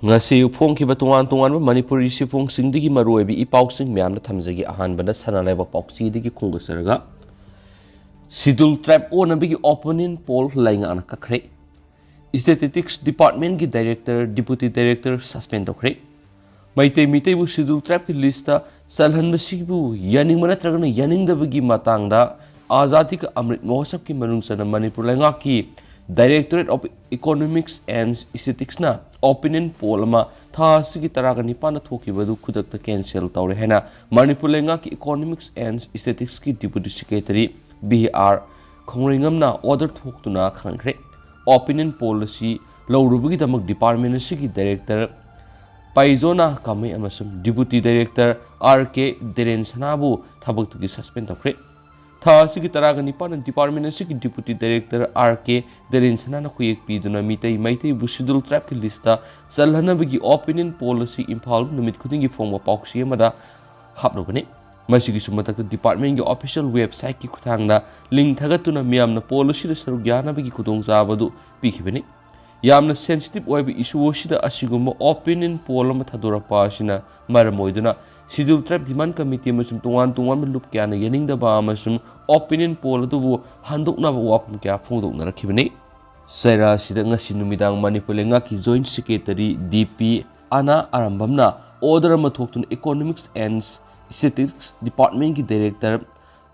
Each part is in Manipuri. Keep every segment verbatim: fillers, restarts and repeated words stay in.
ꯉꯁꯤ ꯐꯣꯡꯈꯤꯕ ꯇꯣꯉꯥꯟ ꯇꯣꯉꯥꯟꯕ ꯃꯅꯤꯄꯨꯔꯤ ꯁꯤꯐꯣꯡꯁꯤꯡꯗꯒꯤ ꯃꯔꯨꯑꯣꯏꯕ ꯏ ꯄꯥꯎꯁꯤꯡ ꯃꯌꯥꯝꯗ ꯊꯝꯖꯒꯦ꯫ ꯑꯍꯥꯟꯕꯗ ꯁꯅꯥ ꯂꯩꯕꯥꯛ ꯄꯥꯎꯆꯦꯗꯒꯤ ꯈꯣꯡꯗꯥꯖꯔꯒ, Scheduled Tribe ꯑꯣꯟꯅꯕꯒꯤ opinion poll ꯂꯩꯉꯥꯛꯅ ꯀꯛꯈ꯭ꯔꯦ꯫ Statistics Department ꯀꯤ Director, Deputy Director suspend ꯇꯧꯈ꯭ꯔꯦ꯫ ꯃꯩꯇꯩ ꯃꯤꯇꯩꯕꯨ Scheduled Tribe ꯀꯤ list ꯇ ꯆꯜꯍꯟꯕꯁꯤꯕꯨ ꯌꯥꯅꯤꯡꯕ ꯅꯠꯇ꯭ꯔꯒꯅ ꯌꯥꯅꯤꯡꯗꯕꯒꯤ ꯃꯇꯥꯡꯗ ꯑꯖꯥꯗꯤ ꯀ ꯑꯃ꯭ꯔꯤꯠ ꯃꯍꯣꯠꯁꯕꯀꯤ ꯃꯅꯨꯡ ꯆꯟꯅ ꯃꯅꯤꯄꯨꯔ ꯂꯩꯉꯥꯛꯀꯤ Directorate of Economics and Statistics ꯅ opinion poll ꯑꯃ ꯊꯥ ꯑꯁꯤꯒꯤ ꯇꯔꯥꯒ ꯅꯤꯄꯥꯟꯗ ꯊꯣꯛꯈꯤꯕ ꯑꯗꯨ ꯈꯨꯗꯛꯇ cancel ꯇꯧꯔꯦ ꯍꯥꯏꯅ ꯃꯅꯤꯄꯨꯔ ꯂꯩꯉꯥꯛꯀꯤ Economics and Statistics ꯀꯤ Deputy Secretary ꯕꯤ ꯑꯥꯔ ꯈꯣꯡꯔꯩꯉꯝꯅ order ꯊꯣꯛꯇꯨꯅ ꯈꯪꯍꯟꯈ꯭ꯔꯦ꯫ Opinion poll ꯑꯁꯤ ꯂꯧꯔꯨꯕꯒꯤꯗꯃꯛ department ꯑꯁꯤꯒꯤ Director ꯄꯥꯏꯖꯣꯅꯥ ꯀꯥꯃꯩ ꯑꯃꯁꯨꯡ Deputy Director ꯑꯥꯔ ꯀꯦ ꯗꯦꯔꯦꯟ ꯁꯅꯥꯕꯨ ꯊꯕꯛꯇꯒꯤ suspend ꯇꯧꯈ꯭ꯔꯦ꯫ ꯊꯥ ꯑꯁꯤꯒꯤ ꯇꯔꯥꯒ ꯅꯤꯄꯥꯟꯗ department ꯑꯁꯤꯒꯤ Deputy Director ꯑꯥꯔ ꯀꯦ ꯗꯦꯔꯦꯟ ꯁꯅꯥꯅ ꯈꯨꯌꯦꯛ ꯄꯤꯗꯨꯅ ꯃꯤꯇꯩ ꯃꯩꯇꯩꯕꯨ Scheduled Tribe ꯀꯤ list ꯇ ꯆꯜꯍꯟꯅꯕꯒꯤ opinion poll ꯑꯁꯤ ꯏꯝꯐꯥꯜ ꯅꯨꯃꯤꯠ ꯈꯨꯗꯤꯡꯒꯤ ꯐꯣꯡꯕ ꯄꯥꯎꯆꯦ ꯑꯃꯗ ꯍꯥꯞꯂꯨꯕꯅꯤ꯫ ꯃꯁꯤꯒꯤꯁꯨ ꯃꯊꯛꯇ department ꯀꯤ official website ꯀꯤ ꯈꯨꯠꯊꯥꯡꯗ link ꯊꯥꯒꯠꯇꯨꯅ ꯃꯤꯌꯥꯝꯅ poll ꯑꯁꯤꯗ ꯁꯔꯨꯛ ꯌꯥꯅꯕꯒꯤ ꯈꯨꯗꯣꯡꯆꯥꯕ ꯑꯗꯨ ꯄꯤꯈꯤꯕꯅꯤ꯫ ꯌꯥꯝꯅ sensitive ꯑꯣꯏꯕ issue ꯑꯁꯤꯗ ꯑꯁꯤꯒꯨꯝꯕ opinion poll ꯑꯃ ꯊꯥꯗꯣꯔꯛꯄ ꯑꯁꯤꯅ ꯃꯔꯝ ꯑꯣꯏꯗꯨꯅ Scheduled Tribe Demand Committee ꯑꯃꯁꯨꯡ ꯇꯣꯉꯥꯟ ꯇꯣꯉꯥꯟꯕ ꯂꯨꯞ ꯀꯌꯥꯅ ꯌꯥꯅꯤꯡꯗꯕ ꯑꯃꯁꯨꯡ opinion poll ꯑꯗꯨꯕꯨ ꯍꯟꯗꯣꯛꯅꯕ ꯋꯥꯐꯝ ꯀꯌꯥ ꯐꯣꯡꯗꯣꯛꯅꯔꯛꯈꯤꯕꯅꯤ꯫ ꯆꯩꯔꯥꯁꯤꯗ ꯉꯁꯤ ꯅꯨꯃꯤꯗꯥꯡ ꯃꯅꯤꯄꯨꯔ ꯂꯩꯉꯥꯛꯀꯤ Joint Secretary ꯗꯤ ꯄꯤ ꯑꯅꯥ ꯑꯔꯝꯕꯝꯅ order ꯑꯃ ꯊꯣꯛꯇꯨꯅ Economics and Statistics Department ꯀꯤ Director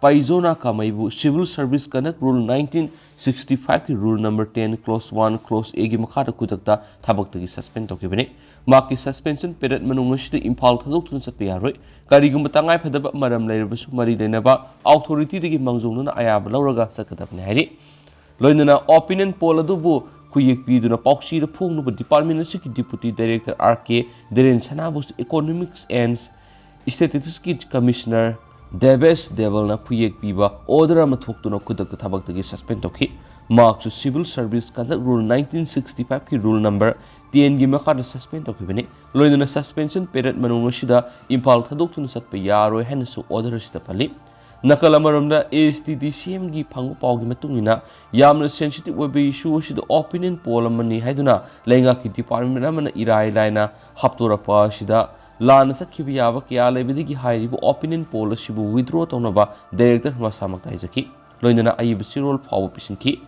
ꯄꯥꯏꯖꯣꯅꯥ ꯀꯥꯃꯩꯕꯨ Civil Service Conduct Rule nineteen sixty five ꯀꯤ rule number ten clause one clause A ꯒꯤ ꯃꯈꯥꯗ ꯈꯨꯗꯛꯇ ꯊꯕꯛꯇꯒꯤ suspend ꯇꯧꯈꯤꯕꯅꯤ꯫ ꯃꯍꯥꯛꯀꯤ suspension period ꯃꯅꯨꯡ ꯑꯁꯤꯗ ꯏꯝꯐꯥꯜ ꯊꯥꯗꯣꯛꯇꯨꯅ ꯆꯠꯄ ꯌꯥꯔꯣꯏ꯫ ꯀꯔꯤꯒꯨꯝꯕ ꯇꯉꯥꯏꯐꯗꯕ ꯃꯔꯝ ꯂꯩꯔꯕꯁꯨ ꯃꯔꯤ ꯂꯩꯅꯕ authority ꯗꯒꯤ ꯃꯥꯡꯖꯧꯅꯅ ꯑꯌꯥꯕ ꯂꯧꯔꯒ ꯆꯠꯀꯗꯕꯅꯤ ꯍꯥꯏꯔꯤ꯫ ꯂꯣꯏꯅꯅ opinion poll ꯑꯗꯨꯕꯨ ꯈꯨꯌꯦꯛ ꯄꯤꯗꯨꯅ ꯄꯥꯎꯆꯦꯗ ꯐꯣꯡꯅꯕ department ꯑꯁꯤꯒꯤ Deputy Director R K Deren ꯁꯅꯥꯕꯨꯁꯨ Economics and Statistics ꯀꯤ Commissioner ꯗꯦꯕꯦꯁ ꯗꯦꯕꯜꯅ ꯈꯨꯌꯦꯛ ꯄꯤꯕ order ꯑꯃ ꯊꯣꯛꯇꯨꯅ ꯈꯨꯗꯛꯇ ꯊꯕꯛꯇꯒꯤ suspend ꯇꯧꯈꯤ꯫ ꯃꯍꯥꯛꯁꯨ Civil Service Conduct Rule nineteen sixty five ꯀꯤ rule number ten ꯒꯤ ꯃꯈꯥꯗ suspend ꯇꯧꯈꯤꯕꯅꯤ꯫ ꯂꯣꯏꯅꯅ suspension period ꯃꯅꯨꯡ ꯑꯁꯤꯗ ꯏꯝꯐꯥꯜ ꯊꯥꯗꯣꯛꯇꯨꯅ ꯆꯠꯄ ꯌꯥꯔꯣꯏ ꯍꯥꯏꯅꯁꯨ order ꯑꯁꯤꯗ ꯄꯜꯂꯤ꯫ ꯅꯥꯀꯜ ꯑꯃꯔꯣꯝꯗ, ASTDCMꯒꯤ ꯐꯪꯕ ꯄꯥꯎꯒꯤ ꯃꯇꯨꯡ ꯏꯟꯅ, ꯌꯥꯝꯅ sensitive ꯑꯣꯏꯕ issue ꯑꯁꯤꯗ opinion poll ꯑꯃꯅꯤ ꯍꯥꯏꯗꯨꯅ ꯂꯩꯉꯥꯛꯀꯤ department ꯑꯃꯅ ꯏꯔꯥꯏ ꯂꯥꯏꯅ ꯍꯥꯞꯇꯣꯔꯛꯄ ꯑꯁꯤꯗ ꯂꯥꯟꯅ ꯆꯠꯈꯤꯕ ꯌꯥꯕ ꯀꯌꯥ ꯂꯩꯕꯗꯒꯤ ꯍꯥꯏꯔꯤꯕ opinion poll ꯑꯁꯤꯕꯨ withdraw ꯇꯧꯅꯕ director ꯃꯁꯥꯃꯛꯇ ꯍꯥꯏꯖꯈꯤ꯫ ꯂꯣꯏꯅꯅ ꯑꯏꯕ ꯆꯦꯔꯣꯜ ꯐꯥꯎꯕ ꯄꯤꯁꯤꯟꯈꯤ꯫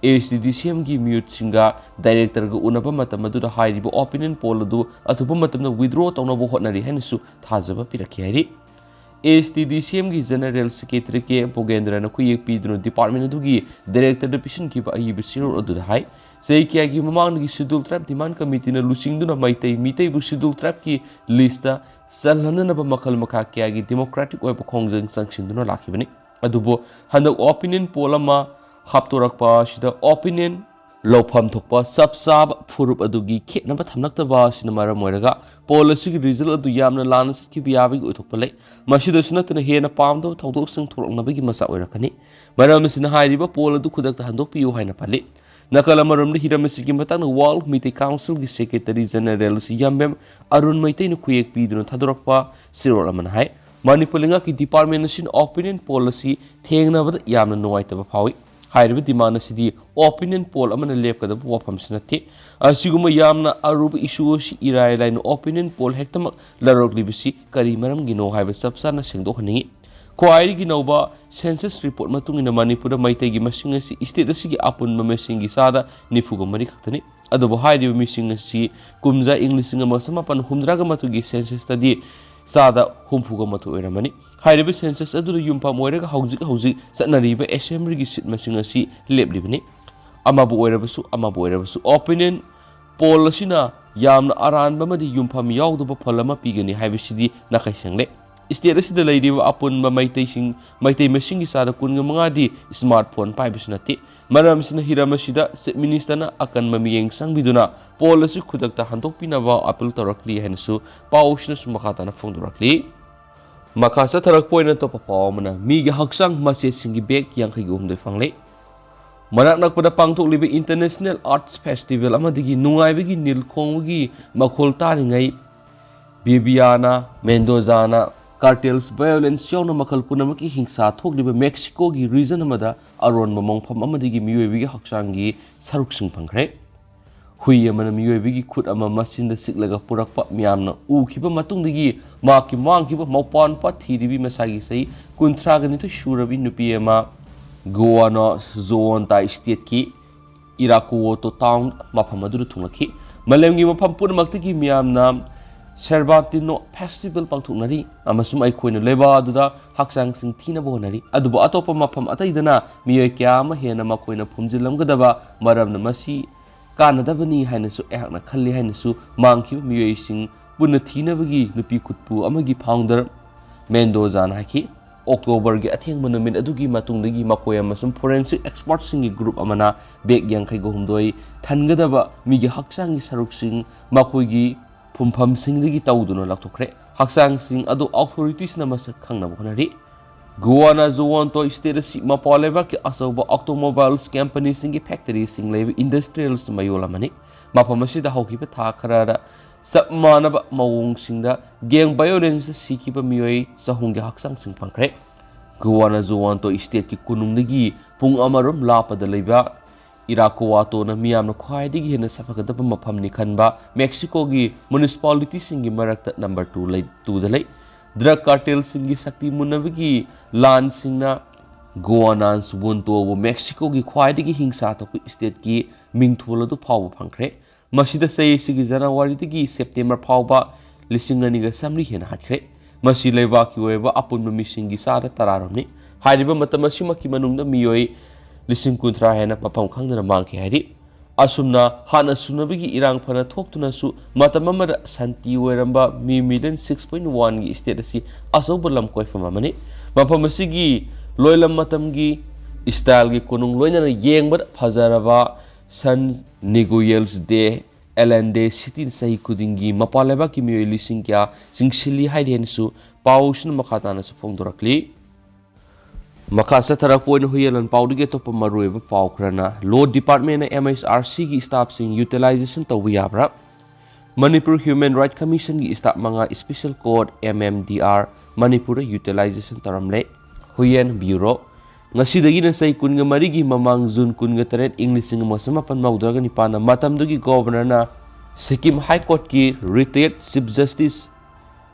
ASTDCMꯒꯤ ꯃꯤꯍꯨꯠꯁꯤꯡꯒ directorꯒ ꯎꯅꯕ ꯃꯇꯝ ꯑꯗꯨꯗ ꯍꯥꯏꯔꯤꯕ opinion poll ꯑꯗꯨ ꯑꯊꯨꯕ ꯃꯇꯝꯗ withdraw ꯇꯧꯅꯕ ꯍꯣꯠꯅꯔꯤ ꯍꯥꯏꯅꯁꯨ ꯊꯥꯖꯕ ꯄꯤꯔꯛꯈꯤ ꯍꯥꯏꯔꯤ꯫ ASTDCMꯒꯤ general secretary ꯀꯦ ꯚꯣꯒꯦꯟꯗ꯭ꯔꯅ ꯈꯨꯌꯦꯛ ꯄꯤꯗꯨꯅ department ꯑꯗꯨꯒꯤ directorꯗ ꯄꯤꯁꯤꯟꯈꯤꯕ ꯑꯏꯕ ꯆꯦꯔꯣꯜ ꯑꯗꯨꯗ ꯍꯥꯏ, ꯆꯍꯤ ꯀꯌꯥꯒꯤ ꯃꯃꯥꯡꯗꯒꯤ Scheduled Tribe Demand Committeeꯅ ꯂꯨꯆꯤꯡꯗꯨꯅ ꯃꯩꯇꯩ, ꯃꯤꯇꯩꯕꯨ Scheduled Tribeꯀꯤ listꯇ ꯆꯜꯍꯟꯅꯅꯕ ꯃꯈꯜ ꯃꯈꯥ ꯀꯌꯥꯒꯤ democratic ꯑꯣꯏꯕ ꯈꯣꯡꯖꯪ ꯆꯪꯁꯤꯟꯗꯨꯅ ꯂꯥꯛꯈꯤꯕꯅꯤ꯫ ꯑꯗꯨꯕꯨ ꯍꯟꯗꯛ opinion poll ꯑꯃ ꯍꯥꯞꯇꯣꯔꯛꯄ ꯑꯁꯤꯗ opinion ꯂꯧꯐꯝ ꯊꯣꯛꯄ ꯆꯞ ꯆꯥꯕ ꯐꯨꯔꯨꯞ ꯑꯗꯨꯒꯤ ꯈꯦꯠꯅꯕ ꯊꯝꯂꯛꯇꯕ ꯑꯁꯤꯅ ꯃꯔꯝ ꯑꯣꯏꯔꯒ poll ꯑꯁꯤꯒꯤ result ꯑꯗꯨ ꯌꯥꯝꯅ ꯂꯥꯟꯅ ꯆꯠꯈꯤꯕ ꯌꯥꯕꯒꯤ ꯑꯣꯏꯊꯣꯛꯄ ꯂꯩ꯫ ꯃꯁꯤꯗꯁꯨ ꯅꯠꯇꯅ ꯍꯦꯟꯅ ꯄꯥꯝꯗꯕ ꯊꯧꯗꯣꯛꯁꯤꯡ ꯊꯣꯛꯂꯛꯅꯕꯒꯤ ꯃꯆꯥꯛ ꯑꯣꯏꯔꯛꯀꯅꯤ꯫ ꯃꯔꯝ ꯑꯁꯤꯅ ꯍꯥꯏꯔꯤꯕ poll ꯑꯗꯨ ꯈꯨꯗꯛꯇ ꯍꯟꯗꯣꯛꯄꯤꯌꯨ ꯍꯥꯏꯅ ꯄꯜꯂꯤ꯫ ꯅꯥꯀꯜ ꯑꯃꯔꯣꯝꯗ ꯍꯤꯔꯝ ꯑꯁꯤꯒꯤ ꯃꯇꯥꯡꯗ World Meitei Councilꯒꯤ secretary general ꯁꯤ ꯌꯥꯝꯕꯦꯝ ꯑꯔꯨꯟ ꯃꯩꯇꯩꯅ ꯈꯨꯌꯦꯛ ꯄꯤꯗꯨꯅ ꯊꯥꯗꯣꯔꯛꯄ ꯆꯦꯔꯣꯜ ꯑꯃꯅ ꯍꯥꯏ, ꯃꯅꯤꯄꯨꯔ ꯂꯩꯉꯥꯛꯀꯤ department ꯑꯁꯤꯅ opinion poll ꯑꯁꯤ ꯊꯦꯡꯅꯕꯗ ꯌꯥꯝꯅ ꯅꯨꯡꯉꯥꯏꯇꯕ ꯐꯥꯎꯏ꯫ ꯍꯥꯏꯔꯤꯕ demand ꯑꯁꯤꯗꯤ opinion poll ꯑꯃꯅ ꯂꯦꯞꯀꯗꯕ ꯋꯥꯐꯝꯁꯨ ꯅꯠꯇꯦ꯫ ꯑꯁꯤꯒꯨꯝꯕ ꯌꯥꯝꯅ ꯑꯔꯨꯕ issue ꯑꯁꯤ ꯏꯔꯥꯏ ꯂꯥꯏꯅ opinion poll ꯍꯦꯛꯇꯃꯛ ꯂꯧꯔꯛꯂꯤꯕꯁꯤ ꯀꯔꯤ ꯃꯔꯝꯒꯤꯅꯣ ꯍꯥꯏꯕ ꯆꯞ ꯆꯥꯅ ꯁꯦꯡꯗꯣꯛꯍꯟꯅꯤꯡꯏ꯫ ꯈ꯭ꯋꯥꯏꯗꯒꯤ ꯅꯧꯕ census report ꯃꯇꯨꯡ ꯏꯟꯅ ꯃꯅꯤꯄꯨꯔꯗ ꯃꯩꯇꯩꯒꯤ ꯃꯁꯤꯡ ꯑꯁꯤ state ꯑꯁꯤꯒꯤ ꯑꯄꯨꯟꯕ ꯃꯁꯤꯡꯒꯤ ꯆꯥꯗ ꯅꯤꯐꯨꯒ ꯃꯔꯤ ꯈꯛꯇꯅꯤ꯫ ꯑꯗꯨꯕꯨ ꯍꯥꯏꯔꯤꯕ ꯃꯤꯁꯤꯡ ꯑꯁꯤ ꯀꯨꯝꯖꯥ ꯏꯪ ꯂꯤꯁꯤꯡ ꯑꯃ ꯆꯃꯥꯄꯟ ꯍꯨꯝꯗ꯭ꯔꯥꯒ ꯃꯥꯊꯣꯏꯒꯤ censusꯇꯗꯤ ꯆꯥꯗ ꯍꯨꯝꯐꯨꯒ ꯃꯥꯊꯣꯏ ꯑꯣꯏꯔꯝꯕꯅꯤ꯫ ꯍꯥꯏꯔꯤꯕ census ꯑꯗꯨꯗ ꯌꯨꯝꯐꯝ ꯑꯣꯏꯔꯒ ꯍꯧꯖꯤꯛ ꯍꯧꯖꯤꯛ ꯆꯠꯅꯔꯤꯕ assemblyꯒꯤ seat ꯃꯁꯤꯡ ꯑꯁꯤ ꯂꯦꯞꯂꯤꯕꯅꯤ꯫ ꯑꯃꯕꯨ ꯑꯣꯏꯔꯕꯁꯨ, ꯑꯃꯕꯨ ꯑꯣꯏꯔꯕꯁꯨ, opinion poll ꯑꯁꯤꯅ ꯌꯥꯝꯅ ꯑꯔꯥꯟꯕ ꯑꯃꯗꯤ ꯌꯨꯝꯐꯝ ꯌꯥꯎꯗꯕ ꯐꯜ ꯑꯃ ꯄꯤꯒꯅꯤ ꯍꯥꯏꯕꯁꯤꯗꯤ ꯅꯥꯈꯩ ꯁꯦꯡꯂꯦ꯫ State ꯑꯁꯤꯗ ꯂꯩꯔꯤꯕ ꯑꯄꯨꯟꯕ ꯃꯩꯇꯩꯁꯤꯡ, ꯃꯩꯇꯩ ꯃꯁꯤꯡꯒꯤ ꯆꯥꯗ ꯀꯨꯟꯒ ꯃꯉꯥꯗꯤ smartphone ꯄꯥꯏꯕꯁꯨ ꯅꯠꯇꯦ꯫ ꯃꯔꯝ ꯑꯁꯤꯅ ꯍꯤꯔꯝ ꯑꯁꯤꯗ Chief Ministerꯅ ꯑꯀꯟꯕ ꯃꯤꯠꯌꯦꯡ ꯆꯪꯕꯤꯗꯨꯅ poll ꯑꯁꯤ ꯈꯨꯗꯛꯇ ꯍꯟꯗꯣꯛꯄꯤꯅꯕ appeal ꯇꯧꯔꯛꯂꯤ ꯍꯥꯏꯅꯁꯨ ꯄꯥꯎꯁꯤꯅꯁꯨ ꯃꯈꯥ ꯇꯥꯅ ꯐꯣꯡꯗꯣꯔꯛꯂꯤ꯫ ꯃꯈꯥ ꯆꯠꯊꯔꯛꯄ ꯑꯣꯏꯅ ꯑꯇꯣꯞꯄ ꯄꯥꯎ ꯑꯃꯅ, ꯃꯤꯒꯤ ꯍꯛꯆꯥꯡ ꯃꯆꯦꯠꯁꯤꯡꯒꯤ bag ꯌꯥꯡꯈꯩꯒ ꯍꯨꯝꯗꯣꯏ ꯐꯪꯂꯦ꯫ ꯃꯅꯥꯛ ꯅꯛꯄꯗ ꯄꯥꯡꯊꯣꯛꯂꯤꯕ International Arts Festival ꯑꯃꯗꯒꯤ ꯅꯨꯡꯉꯥꯏꯕꯒꯤ ꯅꯤꯜ ꯈꯣꯡꯕꯒꯤ ꯃꯈꯣꯜ ꯇꯥꯔꯤꯉꯩ, ꯕꯤꯕꯤꯌꯥꯅ ꯃꯦꯟꯗꯣꯖꯥꯅ cartels violence ꯌꯥꯎꯅ ꯃꯈꯜ ꯄꯨꯝꯅꯃꯛꯀꯤ ꯍꯤꯡꯁꯥ ꯊꯣꯛꯂꯤꯕ ꯃꯦꯛꯁꯤꯀꯣꯒꯤ region ꯑꯃꯗ ꯑꯔꯣꯟꯕ ꯃꯣꯡꯐꯝ ꯑꯃꯗꯒꯤ ꯃꯤꯑꯣꯏꯕꯒꯤ ꯍꯛꯆꯥꯡꯒꯤ ꯁꯔꯨꯛꯁꯤꯡ ꯐꯪꯈ꯭ꯔꯦ꯫ ꯍꯨꯏ ꯑꯃꯅ ꯃꯤꯑꯣꯏꯕꯒꯤ ꯈꯨꯠ ꯑꯃ ꯃꯆꯤꯟꯗ ꯆꯤꯛꯂꯒ ꯄꯨꯔꯛꯄ ꯃꯤꯌꯥꯝꯅ ꯎꯈꯤꯕ ꯃꯇꯨꯡꯗꯒꯤ ꯃꯍꯥꯛꯀꯤ ꯃꯥꯡꯈꯤꯕ ꯃꯧꯄ꯭ꯋꯥ ꯅꯨꯄꯥ ꯊꯤꯔꯤꯕꯤ ꯃꯁꯥꯒꯤ ꯆꯍꯤ ꯀꯨꯟꯊ꯭ꯔꯥꯒ ꯅꯤꯊꯣꯏ ꯁꯨꯔꯕꯤ ꯅꯨꯄꯤ ꯑꯃ ꯒꯣꯋꯥꯅ ꯖꯣꯋꯣꯟꯇꯥ stateꯀꯤ ꯏꯔꯥꯀꯨꯋꯣꯇꯣ town ꯃꯐꯝ ꯑꯗꯨꯗ ꯊꯨꯡꯂꯛꯈꯤ꯫ ꯃꯥꯂꯦꯝꯒꯤ ꯃꯐꯝ ꯄꯨꯝꯅꯃꯛꯇꯒꯤ ꯃꯤꯌꯥꯝꯅ ꯁꯦꯔꯕꯥꯇꯤꯅꯣ festival ꯄꯥꯡꯊꯣꯛꯅꯔꯤ ꯑꯃꯁꯨꯡ ꯑꯩꯈꯣꯏꯅ ꯂꯩꯕꯥꯛ ꯑꯗꯨꯗ ꯍꯛꯆꯥꯡꯁꯤꯡ ꯊꯤꯅꯕ ꯍꯣꯠꯅꯔꯤ꯫ ꯑꯗꯨꯕꯨ ꯑꯇꯣꯞꯄ ꯃꯐꯝ ꯑꯇꯩꯗꯅ ꯃꯤꯑꯣꯏ ꯀꯌꯥ ꯑꯃ ꯍꯦꯟꯅ ꯃꯈꯣꯏꯅ ꯐꯨꯝꯖꯤꯜꯂꯝꯒꯗꯕ ꯃꯔꯝꯅ ꯃꯁꯤ ꯀꯥꯟꯅꯗꯕꯅꯤ ꯍꯥꯏꯅꯁꯨ ꯑꯩꯍꯥꯛꯅ ꯈꯜꯂꯤ ꯍꯥꯏꯅꯁꯨ ꯃꯥꯡꯈꯤꯕ ꯃꯤꯑꯣꯏꯁꯤꯡ ꯄꯨꯟꯅ ꯊꯤꯅꯕꯒꯤ ꯅꯨꯄꯤ ꯀꯨꯠꯄꯨ ꯑꯃꯒꯤ founder ꯃꯦꯟꯗꯣꯖꯥꯅ ꯍꯥꯏꯈꯤ꯫ ꯑꯣꯛꯇꯣꯕꯔꯒꯤ ꯑꯊꯦꯡꯕ ꯅꯨꯃꯤꯠ ꯑꯗꯨꯒꯤ ꯃꯇꯨꯡꯗꯒꯤ ꯃꯈꯣꯏ ꯑꯃꯁꯨꯡ forensic expertꯁꯤꯡꯒꯤ group ꯑꯃꯅ bag ꯌꯥꯡꯈꯩꯒ ꯍꯨꯝꯗꯣꯏ ꯊꯟꯒꯗꯕ ꯃꯤꯒꯤ ꯍꯛꯆꯥꯡꯒꯤ ꯁꯔꯨꯛꯁꯤꯡ ꯃꯈꯣꯏꯒꯤ ꯐꯨꯝꯐꯝꯁꯤꯡꯗꯒꯤ ꯇꯧꯗꯨꯅ ꯂꯧꯊꯣꯛꯈ꯭ꯔꯦ꯫ ꯍꯛꯆꯥꯡꯁꯤꯡ ꯑꯗꯨ authoritiesꯅ ꯃꯁꯛ ꯈꯪꯅꯕ ꯍꯣꯠꯅꯔꯤ꯫ ꯒꯣꯋꯥꯅ ꯖꯣꯋꯣꯟꯇꯣ state ꯑꯁꯤ ꯃꯄꯥꯟ ꯂꯩꯕꯥꯛꯀꯤ ꯑꯆꯧꯕ automobiles companyꯁꯤꯡꯒꯤ factoryꯁꯤꯡ ꯂꯩꯕ industrials ꯃꯌꯣꯜ ꯑꯃꯅꯤ꯫ ꯃꯐꯝ ꯑꯁꯤꯗ ꯍꯧꯈꯤꯕ ꯊꯥ ꯈꯔꯗ ꯆꯞ ꯃꯥꯟꯅꯕ ꯃꯑꯣꯡꯁꯤꯡꯗ gang violence ꯁꯤꯈꯤꯕ ꯃꯤꯑꯣꯏ ꯆꯍꯨꯝꯒꯤ ꯍꯛꯆꯥꯡꯁꯤꯡ ꯐꯪꯈ꯭ꯔꯦ꯫ ꯒꯣꯋꯥꯅ ꯖꯣꯋꯣꯟꯇꯣ stateꯀꯤ ꯀꯣꯅꯨꯡꯗꯒꯤ ꯄꯨꯡ ꯑꯃꯔꯣꯝ ꯂꯥꯞꯄꯗ ꯂꯩꯕ ꯏꯔꯥꯀꯣꯋꯥꯇꯣꯅ ꯃꯤꯌꯥꯝꯅ ꯈ꯭ꯋꯥꯏꯗꯒꯤ ꯍꯦꯟꯅ ꯁꯥꯐꯒꯗꯕ ꯃꯐꯝꯅꯤ ꯈꯟꯕ ꯃꯦꯛꯁꯤꯀꯣꯒꯤ municipalityꯁꯤꯡꯒꯤ ꯃꯔꯛꯇ number two ꯂꯩ, twoꯗ ꯂꯩ꯫ Drug cartelꯁꯤꯡꯒꯤ ꯁꯛꯇꯤ ꯃꯨꯟꯅꯕꯒꯤ ꯂꯥꯟꯁꯤꯡꯅ ꯒꯣꯋꯥꯅ ꯖꯣꯋꯣꯟꯇꯣꯕꯨ ꯃꯦꯛꯁꯤꯀꯣꯒꯤ ꯈ꯭ꯋꯥꯏꯗꯒꯤ ꯍꯤꯡꯁꯥ ꯊꯣꯛꯄ stateꯀꯤ ꯃꯤꯡꯊꯣꯜ ꯑꯗꯨ ꯐꯥꯎꯕ ꯐꯪꯈ꯭ꯔꯦ꯫ ꯃꯁꯤꯗ ꯆꯍꯤ ꯑꯁꯤꯒꯤ ꯖꯅꯋꯥꯔꯤꯗꯒꯤ ꯁꯦꯞꯇꯦꯝꯕꯔ ꯐꯥꯎꯕ ꯂꯤꯁꯤꯡ ꯑꯅꯤꯒ ꯆꯥꯃꯔꯤ ꯍꯦꯟꯅ ꯍꯥꯠꯈ꯭ꯔꯦ꯫ ꯃꯁꯤ ꯂꯩꯕꯥꯛꯀꯤ ꯑꯣꯏꯕ ꯑꯄꯨꯟꯕ ꯃꯤꯁꯤꯡꯒꯤ ꯆꯥꯗ ꯇꯔꯥꯔꯣꯝꯅꯤ꯫ ꯍꯥꯏꯔꯤꯕ ꯃꯇꯝ ꯑꯁꯤꯃꯛꯀꯤ ꯃꯅꯨꯡꯗ ꯃꯤꯑꯣꯏ ꯂꯤꯁꯤꯡ ꯀꯨꯟꯊ꯭ꯔꯥ ꯍꯦꯟꯅ ꯃꯐꯝ ꯈꯪꯗꯅ ꯃꯥꯡꯈꯤ ꯍꯥꯏꯔꯤ꯫ ꯑꯁꯨꯝꯅ ꯍꯥꯟꯅ ꯁꯨꯅꯕꯒꯤ ꯏꯔꯥꯡ ꯐꯅ ꯊꯣꯛꯇꯨꯅꯁꯨ ꯃꯇꯝ ꯑꯃꯗ ꯁꯥꯟꯇꯤ ꯑꯣꯏꯔꯝꯕ ꯃꯤ million six point oneꯒꯤ state ꯑꯁꯤ ꯑꯆꯧꯕ ꯂꯝ ꯀꯣꯏꯐꯝ ꯑꯃꯅꯤ꯫ ꯃꯐꯝ ꯑꯁꯤꯒꯤ ꯂꯣꯏꯂꯝ ꯃꯇꯝꯒꯤ styleꯒꯤ ꯀꯣꯅꯨꯡ ꯂꯣꯏꯅꯅ ꯌꯦꯡꯕꯗ ꯐꯖꯔꯕ San Nicolas de Allende cityꯅ ꯆꯍꯤ ꯈꯨꯗꯤꯡꯒꯤ ꯃꯄꯥꯟ ꯂꯩꯕꯥꯛꯀꯤ ꯃꯤꯑꯣꯏ ꯂꯤꯁꯤꯡ ꯀꯌꯥ ꯆꯪꯁꯤꯜꯂꯤ ꯍꯥꯏꯔꯤ ꯍꯥꯏꯅꯁꯨ ꯄꯥꯎꯁꯤꯅ ꯃꯈꯥ ꯇꯥꯅꯁꯨ ꯐꯣꯡꯗꯣꯔꯛꯂꯤ꯫ ꯃꯈꯥ ꯆꯠꯊꯔꯛꯄ ꯑꯣꯏꯅ ꯍꯨꯏꯌꯦꯟꯂꯣꯟ ꯄꯥꯎꯗꯒꯤ ꯑꯇꯣꯞꯄ ꯃꯔꯨꯑꯣꯏꯕ ꯄꯥꯎ ꯈꯔꯅ, Law Departmentꯅ MHRCꯒꯤ staffꯁꯤꯡ utilization ꯇꯧꯕ ꯌꯥꯕ꯭ꯔꯥ? Manipur Human Rights Commissionꯒꯤ staff ꯃꯉꯥ special court MMDR ꯃꯅꯤꯄꯨꯔꯗ ꯌꯨꯇꯤꯂꯥꯏꯖꯦꯁꯟ ꯇꯧꯔꯝꯂꯦ꯫ ꯍꯨꯌꯦꯟ ꯕ꯭ꯌꯨꯔꯣ꯫ ꯉꯁꯤꯗꯒꯤꯅ ꯆꯍꯤ ꯀꯨꯟꯒ ꯃꯔꯤꯒꯤ ꯃꯃꯥꯡ ꯖꯨꯟ ꯀꯨꯟꯒ ꯇꯔꯦꯠ, ꯏꯪ ꯂꯤꯁꯤꯡ ꯑꯃ ꯆꯃꯥꯄꯟ ꯃꯧꯗ꯭ꯔꯥꯒ ꯅꯤꯄꯥꯟꯗ ꯃꯇꯝꯗꯨꯒꯤ ꯒꯣꯚꯔꯅꯔꯅ ꯁꯤꯛꯀꯤꯝ ꯍꯥꯏ ꯀꯣꯔꯠꯀꯤ retired chief justice,